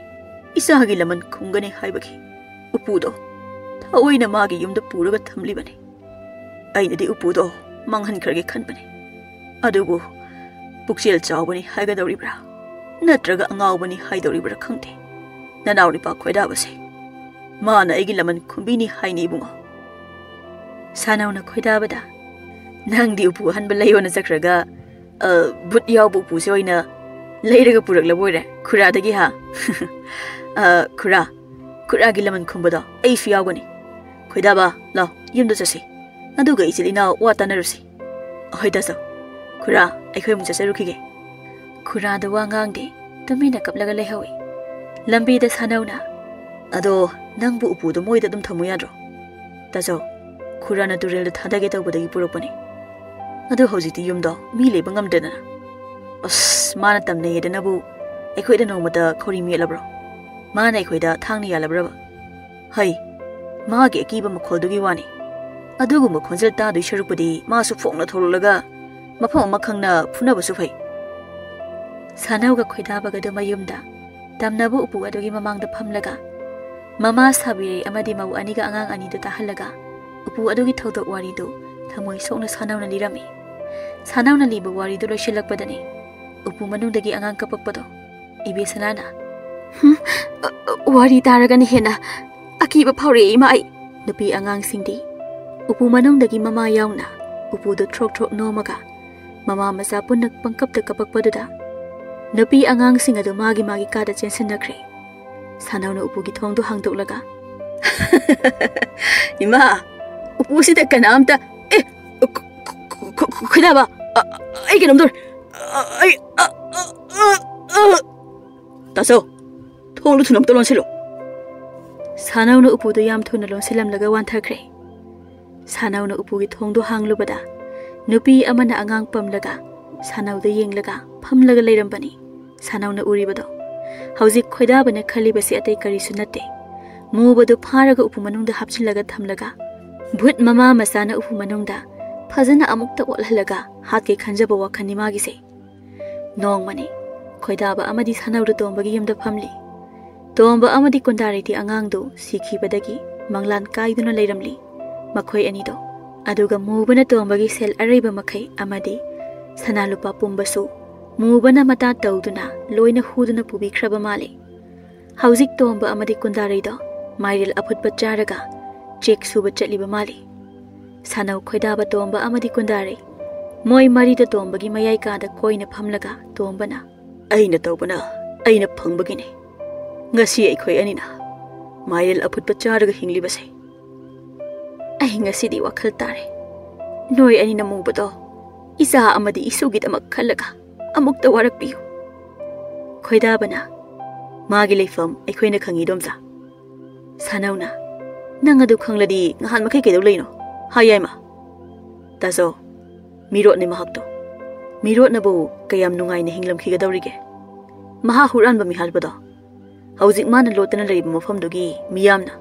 ꯏꯆꯥꯒꯤ ꯂꯃꯟ ꯈꯨꯝꯒꯅꯤ ꯍꯥꯏꯕꯒꯤ ꯎꯄꯨꯗꯣ ꯊꯑꯣꯏꯅ ꯃꯥꯒꯤ ꯌꯨꯝꯗ ꯄꯨꯔꯒ ꯊꯝꯂꯤꯕꯅꯤ꯫ ꯑꯩꯅꯗꯤ ꯎꯄꯨꯗꯣ ꯃꯥꯡꯍꯟꯈ꯭ꯔꯒꯦ ꯈꯟꯕꯅꯤ꯫ ꯑꯗꯨꯕꯨ ꯄꯨꯛꯆꯦꯜ ꯆꯥꯎꯕꯅꯤ ꯍꯥꯏꯒꯗꯧꯔꯤꯕ꯭ꯔꯥ, ꯅꯠꯇ꯭ꯔꯒ ꯑꯉꯥꯎꯕꯅꯤ ꯍꯥꯏꯗꯧꯔꯤꯕ꯭ꯔꯥ ꯈꯪꯗꯦ, ꯅꯅꯥꯎ ꯅꯤꯄꯥ ꯈꯣꯏꯗꯥꯕꯁꯦ꯫ ꯃꯥꯅ ꯑꯩꯒꯤ ꯂꯃꯟ ꯈꯨꯝꯕꯤꯅꯤ ꯍꯥꯏꯅꯤ, ꯏꯕꯨꯡꯉꯣ꯫ ꯁꯥꯅꯧꯅ ꯈꯣꯏꯗꯥꯕꯗ, "ꯅꯪꯗꯤ ꯎꯄꯨ ꯑꯍꯟꯕ ꯂꯩꯌꯣꯅ ꯆꯠꯈ꯭ꯔꯒ, ꯑ, ꯚꯨꯠ ꯌꯥꯎꯕ ꯎꯄꯨꯁꯦ ꯑꯣꯏꯅ ꯂꯩꯔꯒ ꯄꯨꯔꯛꯂꯕ ꯑꯣꯏꯔꯦ ꯈꯨꯔꯥꯗꯒꯤ, ꯍꯥ?" "ꯑ, ꯈꯨꯔꯥ, ꯈꯨꯔꯥꯒꯤ ꯂꯃꯟ ꯈꯨꯝꯕꯗꯣ ꯑꯩꯁꯨ ꯌꯥꯎꯒꯅꯤ꯫ ꯈꯣꯏꯗꯥꯕ, ꯂꯥꯎ, ꯌꯨꯝꯗ ꯆꯠꯁꯤ꯫ ꯑꯗꯨꯒ ꯏꯆꯤꯜ ꯏꯅꯥꯎ ꯋꯥ ꯇꯥꯅꯔꯨꯁꯤ꯫ ꯑꯍꯣꯏ, ꯇꯥꯆꯧ꯫ ꯈꯨꯔꯥ, ꯑꯩꯈꯣꯏ ꯑꯃꯨꯛ ꯆꯠꯆꯔꯨꯈꯤꯒꯦ꯫" ꯈꯨꯔꯥꯗꯣ ꯋꯥ ꯉꯥꯡꯗꯦ, ꯇꯨꯃꯤꯟꯅ ꯀꯞꯂꯒ ꯂꯩꯍꯧꯏ꯫ ꯂꯝꯕꯤꯗ ꯁꯥꯅꯧꯅ, "ꯑꯗꯣ ꯅꯪꯕꯨ ꯎꯄꯨꯗꯣ ꯃꯣꯏꯗ ꯑꯗꯨꯝ ꯊꯝꯃꯨ ꯌꯥꯗ꯭ꯔꯣ?" "ꯇꯥꯆꯧ, ꯈꯨꯔꯥꯅ ꯇꯨꯔꯦꯜꯗ ꯊꯥꯗꯒꯦ ꯇꯧꯕꯗꯒꯤ ꯄꯨꯔꯛꯄꯅꯤ꯫ ꯑꯗꯣ ꯍꯧꯖꯤꯛꯇꯤ ꯌꯨꯝꯗꯣ ꯃꯤ ꯂꯩꯕ ꯉꯝꯗ꯭ꯔꯦꯗꯅ꯫" "ꯑꯁ, ꯃꯥꯅ ꯇꯝꯅꯩꯌꯦꯗꯅꯕꯨ ꯑꯩꯈꯣꯏꯗ ꯅꯣꯡꯃꯇ ꯈꯧꯔꯤ ꯃꯦꯠꯂꯕ꯭ꯔꯣ? ꯃꯥꯅ ꯑꯩꯈꯣꯏꯗ ꯊꯥꯡꯅ ꯌꯥꯜꯂꯕ꯭ꯔꯕ?" "ꯍꯩ, ꯃꯥꯒꯤ ꯑꯀꯤꯕ ꯃꯈꯣꯜꯗꯨꯒꯤ ꯋꯥꯅꯤ꯫ ꯑꯗꯨꯒꯨꯝꯕ ꯈꯣꯟꯖꯦꯜ ꯇꯥꯗꯣꯏ ꯁꯔꯨꯛꯄꯨꯗꯤ ꯃꯥꯁꯨ ꯐꯣꯡꯅ ꯊꯣꯛꯂꯛꯂꯒ ꯃꯐꯝ ꯑꯃ ꯈꯪꯅ ꯐꯨꯅꯕꯁꯨ ꯐꯩ꯫" ꯁꯥꯅꯧꯒ ꯈꯣꯏꯗꯥꯕꯒꯗꯨ ꯃꯌꯨꯝꯗ ꯇꯝꯅꯕ ꯎꯄꯨ ꯑꯗꯨꯒꯤ ꯃꯃꯥꯡꯗ ꯐꯝꯂꯒ ꯃꯃꯥ ꯁꯥꯕꯤꯔꯩ ꯑꯃꯗꯤ ꯃꯧ ꯑꯅꯤꯒ ꯑꯉꯥꯡ ꯑꯅꯤꯗꯨ ꯇꯥꯍꯜꯂꯒ ꯎꯄꯨ ꯑꯗꯨꯒꯤ ꯊꯧꯗꯣꯛ ꯋꯥꯔꯤꯗꯨ ꯊꯃꯣꯏ ꯁꯣꯛꯅ ꯁꯥꯅꯧꯅ ꯂꯤꯔꯝꯃꯤ꯫ ꯁꯥꯅꯧꯅ ꯂꯤꯕ ꯋꯥꯔꯤꯗꯨ ꯂꯣꯏꯁꯤꯜꯂꯛꯄꯗꯅꯤ ꯎꯄꯨ ꯃꯅꯨꯡꯗꯒꯤ ꯑꯉꯥꯡ ꯀꯞꯄꯛꯄꯗꯣ ꯏꯕꯦꯁꯅꯥꯅ, "ꯍꯨꯝ, ꯑ, ꯑ, ꯋꯥꯔꯤ ꯇꯥꯔꯒꯅ ꯍꯦꯟꯅ ꯑꯀꯤꯕ ꯐꯥꯎꯔꯛꯑꯦ, ꯏꯃꯥ, ꯑꯩ꯫" ꯅꯨꯄꯤ ꯑꯉꯥꯡꯁꯤꯡꯗꯤ ꯎꯄꯨ ꯃꯅꯨꯡꯗꯒꯤ ꯃꯃꯥ ꯌꯥꯎꯅ ꯎꯄꯨꯗꯨ ꯊ꯭ꯔꯣꯛ ꯊ꯭ꯔꯣꯛ ꯅꯣꯝꯃꯒ ꯃꯃꯥ ꯃꯆꯥ ꯄꯨꯟꯅ ꯄꯪꯀꯞꯇ ꯀꯄꯛꯄꯗꯨꯗ ꯅꯨꯄꯤ ꯑꯉꯥꯡꯁꯤꯡ ꯑꯗꯨ ꯃꯥꯒꯤ ꯃꯥꯒꯤ ꯀꯥꯗ ꯆꯦꯟꯁꯤꯟꯅꯈ꯭ꯔꯦ꯫ ꯁꯥꯅꯧꯅ ꯎꯄꯨꯒꯤ ꯊꯣꯡꯗꯨ ꯍꯥꯡꯗꯣꯛꯂꯒ, "ꯏꯃꯥ, ꯎꯄꯨꯁꯤꯗ ꯀꯅꯥꯝꯇ, ꯑꯦ, ꯈ-, ꯈ-, ꯈ-, ꯈ-, ꯈꯣꯏꯗꯥꯕ, ꯑ-, ꯑꯩ ꯀꯩꯅꯣꯝ ꯇꯧꯔꯦ꯫ ꯑ-, ꯑꯩ, ꯑ-, ꯑ-, ꯑ-, ꯑ-, ꯇꯥꯆꯧ, ꯊꯣꯡꯗꯨ ꯊꯨꯅ ꯑꯝꯇ ꯂꯣꯟꯁꯤꯜꯂꯨ꯫" ꯁꯥꯅꯧꯅ ꯎꯄꯨꯗꯨ ꯌꯥꯝ ꯊꯨꯅ ꯂꯣꯟꯁꯤꯜꯂꯝꯂꯒ ꯋꯥꯟꯊꯈ꯭ꯔꯦ꯫ ꯁꯥꯅꯧꯅ ꯎꯄꯨꯒꯤ ꯊꯣꯡꯗꯨ ꯍꯥꯡꯂꯨꯕꯗ, ꯅꯨꯄꯤ ꯑꯃꯅ ꯑꯉꯥꯡ ꯄꯝꯂꯒ ꯁꯥꯅꯧꯗ ꯌꯦꯡꯂꯒ ꯐꯝꯂꯒ ꯂꯩꯔꯝꯕꯅꯤ꯫ ꯁꯥꯅꯧꯅ ꯎꯔꯤꯕꯗꯣ, ꯍꯧꯖꯤꯛ ꯈꯣꯏꯗꯥꯕꯅ ꯈꯜꯂꯤꯕꯁꯤ ꯑꯇꯩ ꯀꯔꯤꯁꯨ ꯅꯠꯇꯦ꯫ ꯃꯨꯕꯗꯨ ꯐꯥꯔꯒ ꯎꯄꯨ ꯃꯅꯨꯡꯗ ꯍꯥꯞꯆꯤꯜꯂꯒ ꯊꯝꯂꯒ, ꯚꯨꯠ ꯃꯃꯥ ꯃꯆꯥꯅ ꯎꯄꯨ ꯃꯅꯨꯡꯗ ꯐꯖꯅ ꯑꯃꯨꯛꯇ ꯑꯣꯠꯍꯜꯂꯒ ꯍꯥꯠꯀꯦ ꯈꯟꯖꯕ ꯋꯥꯈꯜꯅꯤ ꯃꯥꯒꯤꯁꯦ꯫ ꯅꯣꯡꯃꯅꯤ, ꯈꯣꯏꯗꯥꯕ ꯑꯃꯗꯤ ꯁꯥꯅꯧꯗ ꯇꯣꯝꯕꯒꯤ ꯌꯨꯝꯗ ꯐꯝꯂꯤ꯫ ꯇꯣꯝꯕ ꯑꯃꯗꯤ ꯀꯨꯟꯗꯥꯔꯩꯗꯤ ꯑꯉꯥꯡꯗꯨ ꯁꯤꯈꯤꯕꯗꯒꯤ ꯃꯪꯂꯥꯟ ꯀꯥꯏꯗꯨꯅ ꯂꯩꯔꯝꯂꯤ꯫ ꯃꯈꯣꯏ ꯑꯅꯤꯗꯣ꯫ ꯑꯗꯨꯒ ꯃꯨꯕꯅ ꯇꯣꯝꯕꯒꯤ ꯁꯦꯜ ꯑꯔꯩꯕ ꯃꯈꯩ ꯑꯃꯗꯤ ꯁꯅꯥ ꯂꯨꯄꯥ ꯄꯨꯝꯕꯁꯨ ꯃꯨꯕꯅ ꯃꯇꯥ ꯇꯧꯗꯨꯅ ꯂꯣꯏꯅ ꯍꯨꯗꯨꯅ ꯄꯨꯕꯤꯈ꯭ꯔꯕ ꯃꯥꯜꯂꯤ꯫ ꯍꯧꯖꯤꯛ ꯇꯣꯝꯕ ꯑꯃꯗꯤ ꯀꯨꯟꯗꯥꯔꯩꯗꯣ ꯃꯥꯏꯔꯦꯜ ꯑꯐꯨꯠꯄ ꯆꯥꯔꯒ ꯆꯦꯛ ꯁꯨꯕ ꯆꯠꯂꯤꯕ ꯃꯥꯜꯂꯤ꯫ ꯁꯥꯅꯧ, ꯈꯣꯏꯗꯥꯕ, ꯇꯣꯝꯕ ꯑꯃꯗꯤ ꯀꯨꯟꯗꯥꯔꯩ, ꯃꯣꯏ ꯃꯔꯤꯗ ꯇꯣꯝꯕꯒꯤ ꯃꯌꯥꯏ ꯀꯥꯗ ꯀꯣꯏꯅ ꯐꯝꯂꯒ ꯇꯣꯝꯕꯅ, "ꯑꯩꯅ ꯇꯧꯕꯅ ꯑꯩꯅ ꯐꯪꯕꯒꯤꯅꯤ꯫ ꯉꯁꯤ ꯑꯩꯈꯣꯏ ꯑꯅꯤꯅ ꯃꯥꯏꯔꯦꯜ ꯑꯐꯨꯠꯄ ꯆꯥꯔꯒ ꯍꯤꯡꯂꯤꯕꯁꯦ꯫ ꯑꯩ ꯉꯁꯤꯗꯤ ꯋꯥꯈꯜ ꯇꯥꯔꯦ꯫ ꯅꯣꯏ ꯑꯅꯤꯅ ꯃꯨꯕꯗꯣ ꯏꯆꯥ ꯑꯃꯗꯤ ꯏꯁꯨꯒꯤꯗꯃꯛ ꯈꯜꯂꯒ ꯑꯃꯨꯛꯇ ꯋꯥꯔꯛꯄꯤꯌꯨ꯫" ꯈꯣꯏꯗꯥꯕꯅ, "ꯃꯥꯒꯤ ꯂꯩꯐꯝ ꯑꯩꯈꯣꯏꯅ ꯈꯪꯉꯤ, ꯏꯗꯣꯝꯆꯥ꯫" ꯁꯥꯅꯧꯅ, "ꯅꯪ ꯑꯗꯨ ꯈꯪꯂꯗꯤ ꯉꯍꯥꯟ ꯃꯈꯩ ꯀꯩꯗꯧ ꯂꯩꯅꯣ? ꯍꯥ, ꯌꯥꯏꯃ?" "ꯇꯥꯆꯧ, ꯃꯤꯔꯣꯠꯅꯤ ꯃꯍꯥꯛꯇꯣ꯫ ꯃꯤꯔꯣꯠꯅꯕꯨ ꯀꯌꯥꯝ ꯅꯨꯡꯉꯥꯏꯅ ꯍꯤꯡꯂꯝꯈꯤꯒꯗꯧꯔꯤꯒꯦ? ꯃꯍꯥ ꯍꯨꯔꯥꯟꯕ ꯃꯤꯍꯥꯠꯄꯗꯣ꯫ ꯍꯧꯖꯤꯛ ꯃꯥꯅ ꯂꯣꯠꯇꯅ ꯂꯩꯔꯤꯕ ꯃꯐꯝꯗꯨꯒꯤ ꯃꯤꯌꯥꯝꯅ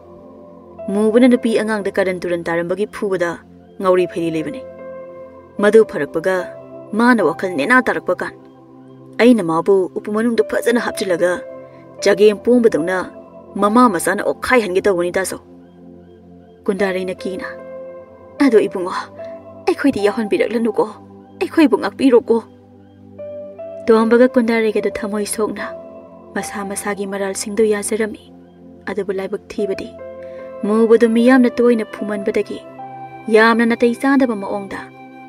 ꯃꯨꯕꯅ ꯅꯨꯄꯤ ꯑꯉꯥꯡꯗ ꯀꯥꯔꯟ ꯇꯨꯔꯟ ꯇꯥꯔꯝꯕꯒꯤ ꯐꯨꯕꯗ ꯉꯥꯎꯔꯤ ꯐꯩꯔꯤ ꯂꯩꯕꯅꯤ꯫ ꯃꯗꯨ ꯐꯔꯛꯄꯒ ꯃꯥꯅ ꯋꯥꯈꯜ ꯅꯦꯅꯥ ꯇꯥꯔꯛꯄ ꯀꯥꯟ, ꯑꯩꯅ ꯃꯥꯕꯨ ꯎꯄꯨ ꯃꯅꯨꯡꯗ ꯐꯖꯅ ꯍꯥꯞꯆꯤꯜꯂꯒ ꯆꯒꯦꯝ ꯄꯣꯝꯕꯗꯧꯅ ꯃꯃꯥ ꯃꯆꯥꯅ ꯑꯣꯛꯈꯥꯏꯍꯟꯒꯦ ꯇꯧꯕꯅꯤ, ꯇꯥꯆꯧ꯫" ꯀꯨꯟꯗꯥꯔꯩꯅ ꯀꯤꯅ, "ꯑꯗꯣ ꯏꯕꯨꯡꯉꯣ, ꯑꯩꯈꯣꯏꯗꯤ ꯌꯥꯎꯍꯟꯕꯤꯔꯛꯂꯅꯨꯀꯣ, ꯑꯩꯈꯣꯏꯕꯨ ꯉꯥꯛꯄꯤꯔꯣꯀꯣ꯫" ꯇꯣꯝꯕꯒ ꯀꯨꯟꯗꯥꯔꯩꯒꯗꯨ ꯊꯃꯣꯏ ꯁꯣꯛꯅ ꯃꯁꯥ ꯃꯁꯥꯒꯤ ꯃꯔꯥꯜꯁꯤꯡꯗꯨ ꯌꯥꯖꯔꯝꯃꯤ꯫ ꯑꯗꯨꯕꯨ ꯂꯥꯏꯕꯛ ꯊꯤꯕꯗꯤ, ꯃꯨꯕꯗꯨ ꯃꯤꯌꯥꯝꯅ ꯇꯣꯏꯅ ꯐꯨꯃꯟꯕꯗꯒꯤ ꯌꯥꯝꯅ ꯅꯥꯇꯩ ꯆꯥꯗꯕ ꯃꯑꯣꯡꯗ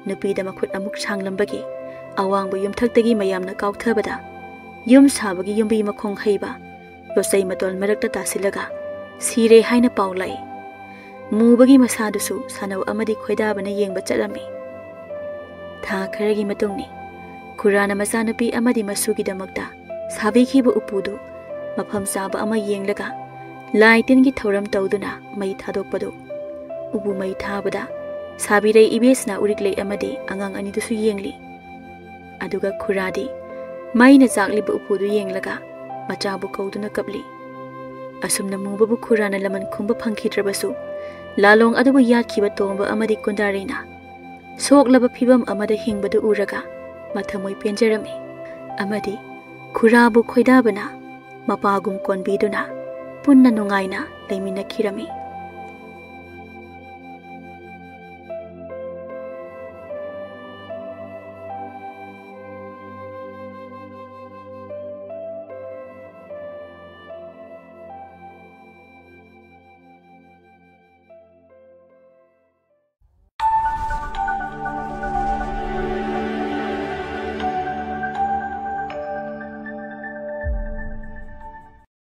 ꯅꯨꯄꯤꯗ ꯃꯈꯨꯠ ꯑꯃꯨꯛ ꯁꯥꯡꯂꯝꯕꯒꯤ ꯑꯋꯥꯡꯕ ꯌꯨꯝꯊꯛꯇꯒꯤ ꯃꯌꯥꯝꯅ ꯀꯥꯎꯊꯕꯗ ꯌꯨꯝ ꯁꯥꯕꯒꯤ ꯌꯨꯝꯕꯤ ꯃꯈꯣꯡ ꯍꯩꯕ ꯌꯣꯠꯆꯩ ꯃꯇꯣꯜ ꯃꯔꯛꯇ ꯇꯥꯁꯤꯜꯂꯒ ꯁꯤꯔꯦ ꯍꯥꯏꯅ ꯄꯥꯎ ꯂꯥꯛꯏ꯫ ꯃꯨꯕꯒꯤ ꯃꯁꯥꯗꯨꯁꯨ ꯁꯥꯟꯅꯧ ꯑꯃꯗꯤ ꯈꯣꯏꯗꯥꯕꯅ ꯌꯦꯡꯕ ꯆꯠꯂꯝꯃꯤ꯫ ꯊꯥ ꯈꯔꯒꯤ ꯃꯇꯨꯡꯅꯤ꯫ ꯈꯨꯔꯥꯅ ꯃꯆꯥꯅꯨꯄꯤ ꯑꯃꯗꯤ ꯃꯁꯨꯒꯤꯗꯃꯛꯇ ꯁꯥꯕꯤꯈꯤꯕ ꯎꯄꯨꯗꯨ ꯃꯐꯝ ꯆꯥꯕ ꯑꯃ ꯌꯦꯡꯂꯒ ꯂꯥꯏ ꯇꯤꯟꯒꯤ ꯊꯧꯔꯝ ꯇꯧꯗꯨꯅ ꯃꯩ ꯊꯥꯗꯣꯛꯄꯗꯨ꯫ ꯎꯄꯨ ꯃꯩ ꯊꯥꯕꯗ ꯁꯥꯕꯤꯔꯩ ꯏꯕꯦꯁꯅ ꯎꯔꯤꯛꯂꯩ ꯑꯃꯗꯤ ꯑꯉꯥꯡ ꯑꯅꯤꯗꯨꯁꯨ ꯌꯦꯡꯂꯤ꯫ ꯑꯗꯨꯒ ꯈꯨꯔꯥꯗꯤ ꯃꯩꯅ ꯆꯥꯛꯂꯤꯕ ꯎꯄꯨꯗꯨ ꯌꯦꯡꯂꯒ ꯃꯆꯥꯕꯨ ꯀꯧꯗꯨꯅ ꯀꯞꯂꯤ꯫ ꯑꯁꯨꯝꯅ ꯃꯨꯕꯕꯨ ꯈꯨꯔꯥꯅ ꯂꯃꯟ ꯈꯨꯝꯕ ꯐꯪꯈꯤꯗ꯭ꯔꯕꯁꯨ, ꯂꯥꯂꯣꯡ ꯑꯗꯨꯕꯨ ꯌꯥꯠꯈꯤꯕ ꯇꯣꯝꯕ ꯑꯃꯗꯤ ꯀꯨꯟꯗꯥꯔꯩꯅ ꯁꯣꯛꯂꯕ ꯐꯤꯕꯝ ꯑꯃꯗ ꯍꯤꯡꯕꯗꯨ ꯎꯔꯒ ꯃꯊꯃꯣꯏ ꯄꯦꯟꯖꯔꯝꯃꯤ꯫ ꯑꯃꯗꯤ ꯈꯨꯔꯥꯕꯨ ꯈꯣꯏꯗꯥꯕꯅ ꯃꯄꯥꯒꯨꯝ ꯀꯣꯟꯕꯤꯗꯨꯅ ꯄꯨꯟꯅ ꯅꯨꯡꯉꯥꯏꯅ ꯂꯩꯃꯤꯟꯅꯈꯤꯔꯝꯃꯤ꯫